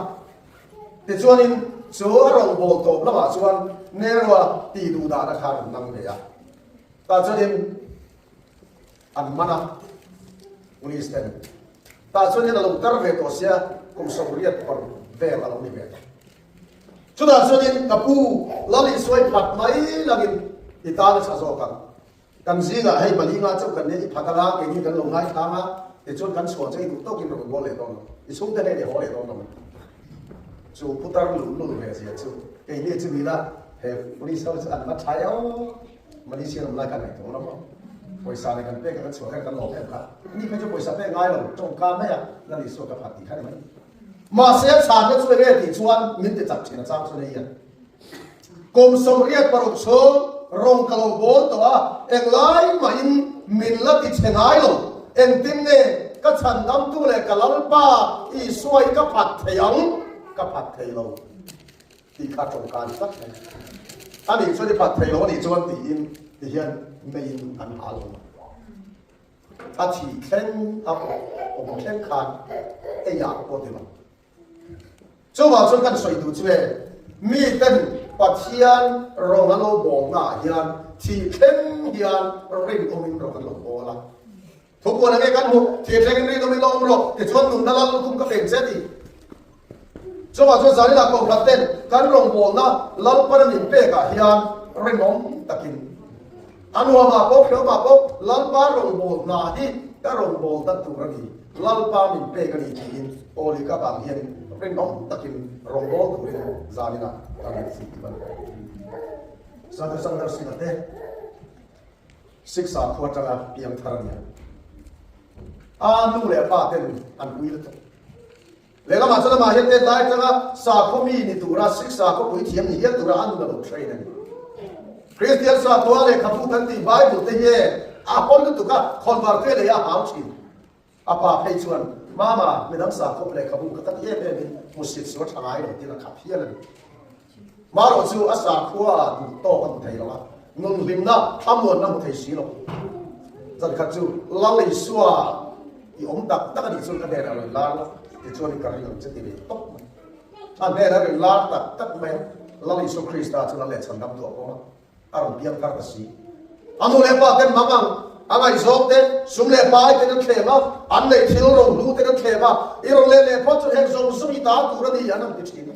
tichuanin chu a rawn bawl tawp lamah chuan Nero-a tih duh dahna kha a rawn dang ve a. Tah chuanin an man a, police ten. Tah chuanin a lo tar ve tawh sia, kum 86 vel a lo ni ve ta. Chutah chuanin ka pu Lal Isuai phat mai langin i tan a tha zawk ang. Kan zingah hei pali nga chauh kan nia, i phat anga keini kan lo ngaithlang a, tichuan kan chhuah chu i duh tawkin rawn bawl leh dawn lo, i chhungte hnenah i haw leh dawn lo. Chu putar lul lul ve zia chu keini chu nila he police ho chu an va tha eo, Malaysia ram lai khan ngaihtuah ram maw, pawisa leh kan pek a kan chhuah khan kan lawm em kha, ni phei chu pawisa pek ngai lo, tawngka mai a Lal Isua ka phat tih kha ni mai. Mahse a chhanna chu enge tih chuan min ti chak thin a chang chu nei hian. Kum 86 chhung rawng ka lo bawl tawh a, englai mahin min la ti chhe ngai lo. Engtin nge ka chhandamtu leh ka Lalpa Isua hi ka phat thei ang? Ka phat thei lo tih kha tawngka a ni tlat mai. Ani chuan i phat thei lo anih chuan tiin tihian meiin an hal lo. A thih thleng a awm thleng khan eiah pawh ti lo. Chuvang chuan kan sawi duh chu e, miten Pathian rawng an lo bawlna ah hian thih thleng hian rinawmin rawng an lo bawl a. Thupuan enge kan hmuh, thih thlengin rinawmin lo awm rawh, tichuan nunna lal lukhum ka peng che ti. Chuvang chuan Zanila Kohhran ten kan rawngbawlna Lalpan a min pek ah hian rinawm takin a nuamah pawh hreawmah pawh Lalpa rawngbawlna hi ka rawngbawlna tur a ni. Lalpa min pek a ni tiin Pauli ka bang hian rinawm takin rawngbâwl turin zaninah ka min fuih tum a ni. Sadhu Sundar Singh-a te Siksa khua atanga piang thar a ni a. A nu leh a pa ten an ui lutuk. Lehlamah chuan amah hian tet lai atanga sakhaw mi ni tura Siksa khawpui thiam ni hial tura a nun a lo train a ni. Kristian sakhua lehkhabu kan tih Bible te hi a hawn lutuk a, khawnvar te lei a hau thin. A pa phei chuan, Mama, midang sakhawp lehkhabu ka ka ti em em in hmusit chu a tha ngai lo tiin a khap hial a ni. Marawh chu a sakhua ah duh tawk a hmu thei lo a, nun hlimna thlamuanna hmu thei si lo. Zan khat chu Lal Isua i awm tak tak a nih chuan ka hnenah rawn lar la, tichuan ka ring ang che ti ve tawp mai. A hnenah rawn lar tak tak mai a, Lal Isua Krista chuan a lehchhan dam duah pawm a. A rawn piang thar ta si. A nu leh pa ten mang ang, a ngaihzawng te, sum leh pai ten an thlem a, an neih thil rohlu ten an thlem a, i rawn leh leh phawt chu heng zawng zawng i ta tur a ni an han ti thin a.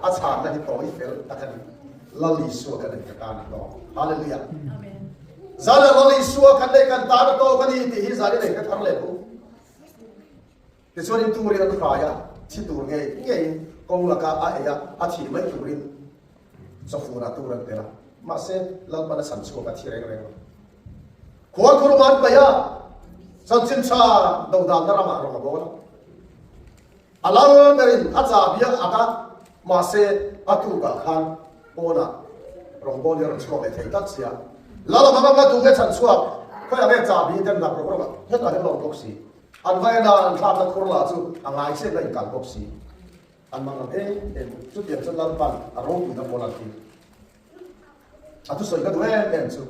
A chhanna hi tawi fel tak a ni. Lal Isua kan en ka tan a tawk. Hallelujah. Zan a Lal Isua kan leh kan tan a tawk a ni tih hi zan i nei ka thar leh bu. Tichuan in turin an hrai a, thi tur ngei ngeiin Kawng laka a ei a, a thih mai turin chawfun ah tur an tel a. Mahse, Lalpan a chhan chhuak a thi reng reng lo. Khualkhur van paih a, chanchin tha dodanna ramah rawng a bawl a. A lal berin a chahbi a ak a, mahse a tukah khan pawnah rawngbâwl hi a rawn chhuak leh thei tlat sia. Lal a hmang anga tunge chhan chhuak, khawiah nge chahbi ten lak rawk rawk a, hetah hian lawm bawk si. An va en a, an thlakna khur lah chu a ngai chiat a inkal bawk si. An hmang ang em em, chutiang chuan Lalpan a ropuina pawl an ti. A thusawi ka duh em em chu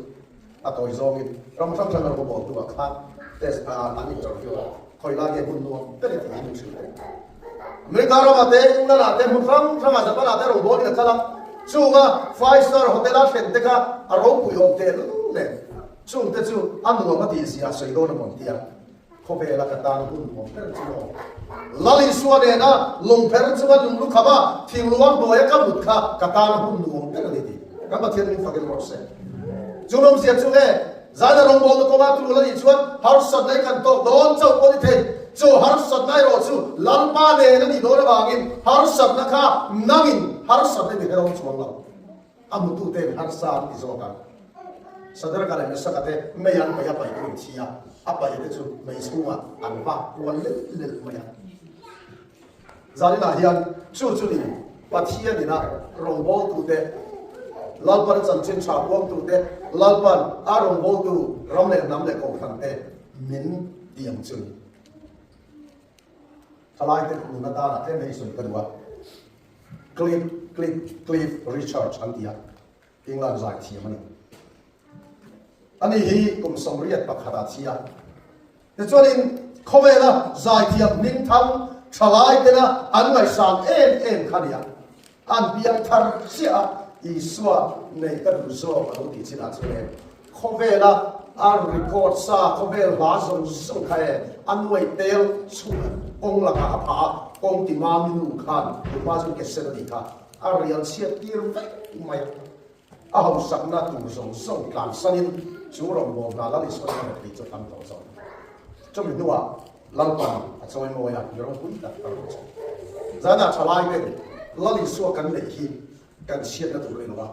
a tawi zawngin ram hrang hrang a rawn bawltu ah khan test ah an interview a, khawi lai nge hmun nuam ber i tiin min hrilh thei. America ramah te, England ah te, hmun hrang hrangah Japan ah te rawn bawlin a kal a, chunga five star hotel a thlen te kha a ropui awm tehlul nen chung te chu a nuam a tih zia a sawi dawn a mawn tia. Khawvela ka tan hun awm ber chu aw. Lal Isua nena lungpher chunga lung lu kham a, thingluang hnuaia ka mut kha ka tan hun nuam ber a ni tih kan Pathian min fakin rawh se. Chu nawmzia chu nge Zaina rawngbawlna kawnga tul a nih chuan harsatna i kan tawk dawn chauh pawh ni thei. Chu harsatna erawh chu Lalpa nen a nih dawn avangin harsatna kha nangin harsatna i ti hrehawm chuang lo. A hmutute harsa an ti zawk a, Sadarka leh Mesaka te mei an paih a paih tu in thi a, a paih te chu mei chhungah an va kual lel lel mai a. Zaninah hian chu chu ni Pathian ina rawngbawltute, Lalpan chanchin tha puangtute, Lalpan a rawngbawltu ram leh hnam leh kohhran te min ti ang chu ni. Thalaite nuna tanah tlem hei sawi ka duh a. Cliff, Cliff, Cliff Richards an ti a, England zai thiam a ni. Ani hi kum 81 ah thi a. Tichuanin khawvela zaithiam hming thang thalai tena an ngaihsan em em kha nia. An piang thar chiah a, Isua nei ka duh zawk a lo tih chinah chuan e, khawvela a record sa khawvel hla zawng zawng kha e a nuai tel chhung kawng lakah a phah a, kawng ti mami nu khan tunhma chuan ke sen a tih kha a rial chhiat tir vek mai a, a hausakna tur zawng zawng tlansanin chu rawngbâwl hna Lal Isua chuan a tih chu a tam tawh zawk. Chumi hnuah Lalpan a chawi mawi a, mi ropui tak a rawn chho. Zanah thalai ten Lal Isua kan neih hi kan chhiatna tur a ni lo a,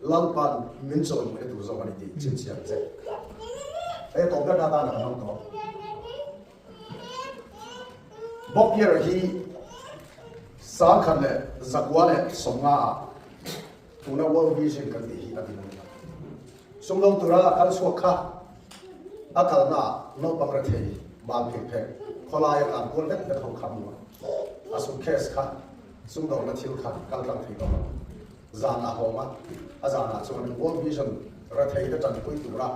Lalpan min chawimawina tur zawk a ni tih chhinchhiah ang che. Hei tawp ber atan a kan hmang tawh. Bob Pierre hi 1950 ah tuna World Vision kan tih hi a din a ni a. Sumdawng tura a kal chhuak kha a kalna ah naupang rethei bal phek phek khawlai a tlan kual vek vek ho kha hmu a, a suitcase kha sumdawngna thil kha kal tlang thei tawh lo. Zan a hawng a, a zanah chuan World Vision rethei te tanpui tura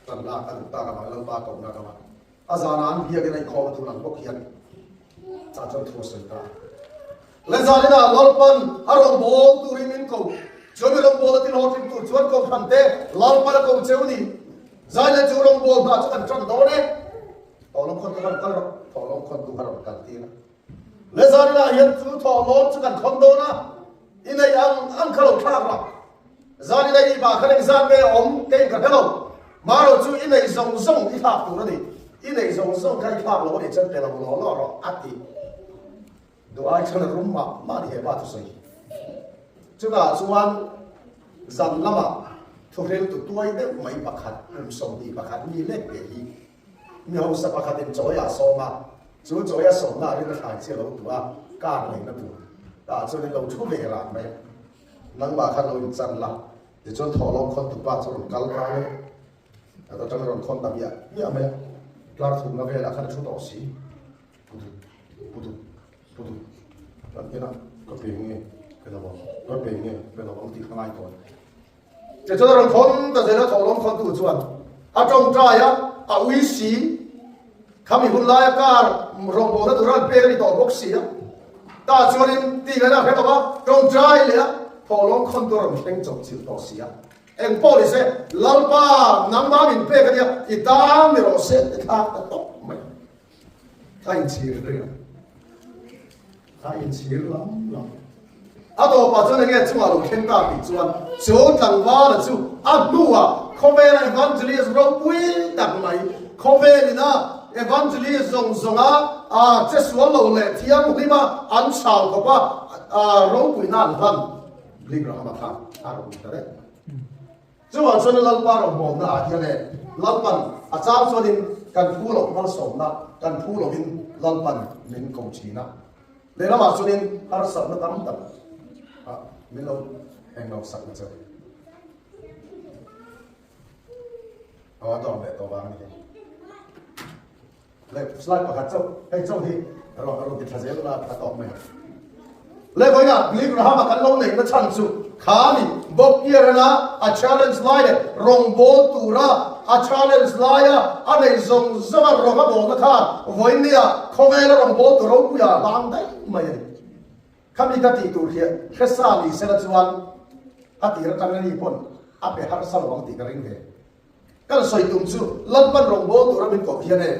tan lak a duh tak avang Lalpa kohna a kal a. A zanah an biakin a inkhawm a tun ang bawk hian chah chuan thu a sawi ta a. Le zaninah Lalpan a rawngbâwl turin min ko. Chuan mi rawngbâwl a tilhlawhtling tur chuan kohhran te Lalpan a ko cheu ni. Zai leh chu rawngbâwl hna chu kan ṭan dawn e. Thawhlawm khawntu kha rawn kal rawh. Thawhlawm khawntu kha rawn kal tir a. Le zaninah hian chu thawhlawm chu kan khawn dawn a. I nei ang ang kha lo thlak rawh. Zanin a i bah khan engzat nge awm kei ka hre lo. Marawh chu i nei zawng zawng i thlak tur a ni. I nei zawng zawng kha i thlak lo a nih chuan pe lo law law rawh a ti. Duh ai chuan a rum mah mah a ni he pa thusawi hi. Chutah chuan zan lamah thuhriltu tuai deuh mai pakhat kum 21 mi lek te hi Mi hausa pakhatin chawi a sawm a, chu chawi a sawmna ah rin a thlai chi a lo tuh a, car leina tur tah chuan in lo thu ve rah mai a, nangmah khan lo inchan la, tichuan thawhlawm khawn tupa chu rawn kal ta mai a, a atang rawn khawn ta miah miah mai a, tlar thumna velah khan a thu tawh si, pudut pudut pudut kan en a, ka pe nge pe lo ang, ka pe nge pe lo ang tih kha ngai tawh a ni. Tichuan a rawn khawn ta zel a, thawhlawm khawntu chuan a tawngtai a, a ui si. Khami hun laia car rawngbawlna tura an pek a ni tawh bawk si a. Tah chuanin ti ngaihna a hre tawh a, tawngtai leh a, thawhlawm khawntu a rawn thleng chawp chilh tawh si a. Eng pawh ni se, Lalpa nangmah min pek a nia, i tan ni rawh se ti thlak ta tawp mai. A inchhir reng a. A inchhir lam lam. A tawpah chuan enge chungah lo thleng ta tih chuan chu tlangvala chu a hnuah khawvela evangelist ropui tak mai, khawvelin a evangelist zawng zawnga a che sual lo leh thianghlim a an chhal khawp a. ropuina an hlan Billy Graham-a kha a rawn ta daih. Chuvang chuan Lalpa rawngbawlna ah hian e Lalpan a chang chuanin kan phu loh malsawmna kan phu lohin Lalpan min ko thin a. Lehlamah chuanin harsatna tam tak ah min lo englo sak na che. Aw a dawm leh tawh vang a ni hei. Le slide pakhat chauh hei chauh hi rawn rawn ti tha zel ula a tawk mai ang. Le vawiinah Billy Graham-a kan lo neihna chhan chu khani Bob Kieran-a a challenge lai leh rawngbâwl tura a challenge laia a neih zawng zawnga rawng a bawlna khan vawiinnia khawvela rawngbâwl tur ropuia hlang daih mai a ni. Khami ka tih tur hi hresa ni sela chuan a tir atang ani pawn a pe harsa lo ang tih ka ring ve. Kan sawi tum chu Lalpan rawngbâwl tura min koh hian e,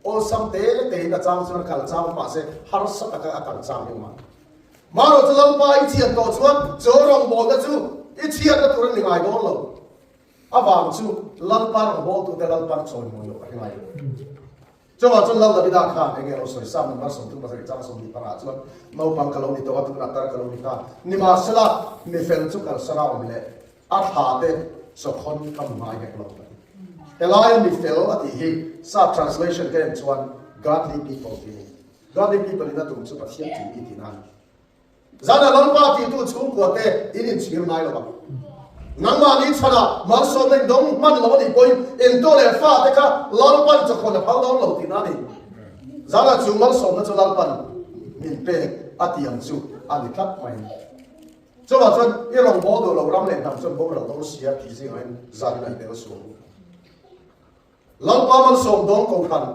awlsam te tein a chang chuan a kal chang mahse harsa taka a kal chang hi awm a. Marawh chu Lalpa i chhiat tawh chuan chu rawngbâwlna chu i chhiatna tur a ni ngai dawn lo. Avang chu Lalpa rawngbâwltute Lalpan chawimawi loh a hre ngai lo. Chuvang chuan Lal Davida khan eng nge lo sawi Psalm number 37 chang 25 chuan naupang ka lo ni tawh a, tunah tar ka lo ni ta. Nimahsela, mi fel chu kalsan a awm leh a thla te chawkhawn ka hmu ngai hek lo ka ti. Helaia mi fel a tih hi Sap translation ka en chuan godly people tih a ni. Godly people in a tum chu Pathian tih mi tihna a ni. Zana Lalpa tihtu chhungkua te in inchhir ngai lo ang. Nangmahni chhanah malsawmna in dawng hman lo a nih pawhin intu leh fate kha Lalpan chawkhawn a phal dawn lo tihna a ni. Zana chu malsawmna chu Lalpan min pek a tih ang chu a ni tlat mai. Chuvang chuan i rawngbâwl duh lo ram leh hnam chuan boral dawn sia tih zingah hian zan in a inel sual. Lalpa malsawm dawng kohhran,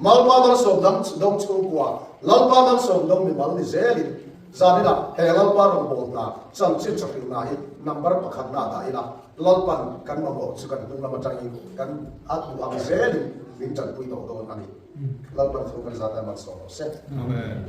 Malpa malsawm dang dawng chhungkua, Lalpa malsawm dawng mimal ni zelin zaninah he Lalpa rawngbâwl hna chanchin chawhrilhna hi number pakhatna ah dah ila, Lalpan kan mamawh chu kan hnung lam atangin kan a duh ang zelin min tanpui tawh dawn a ni. Lalpan thu kan zat a malsawm rawh se. Amen.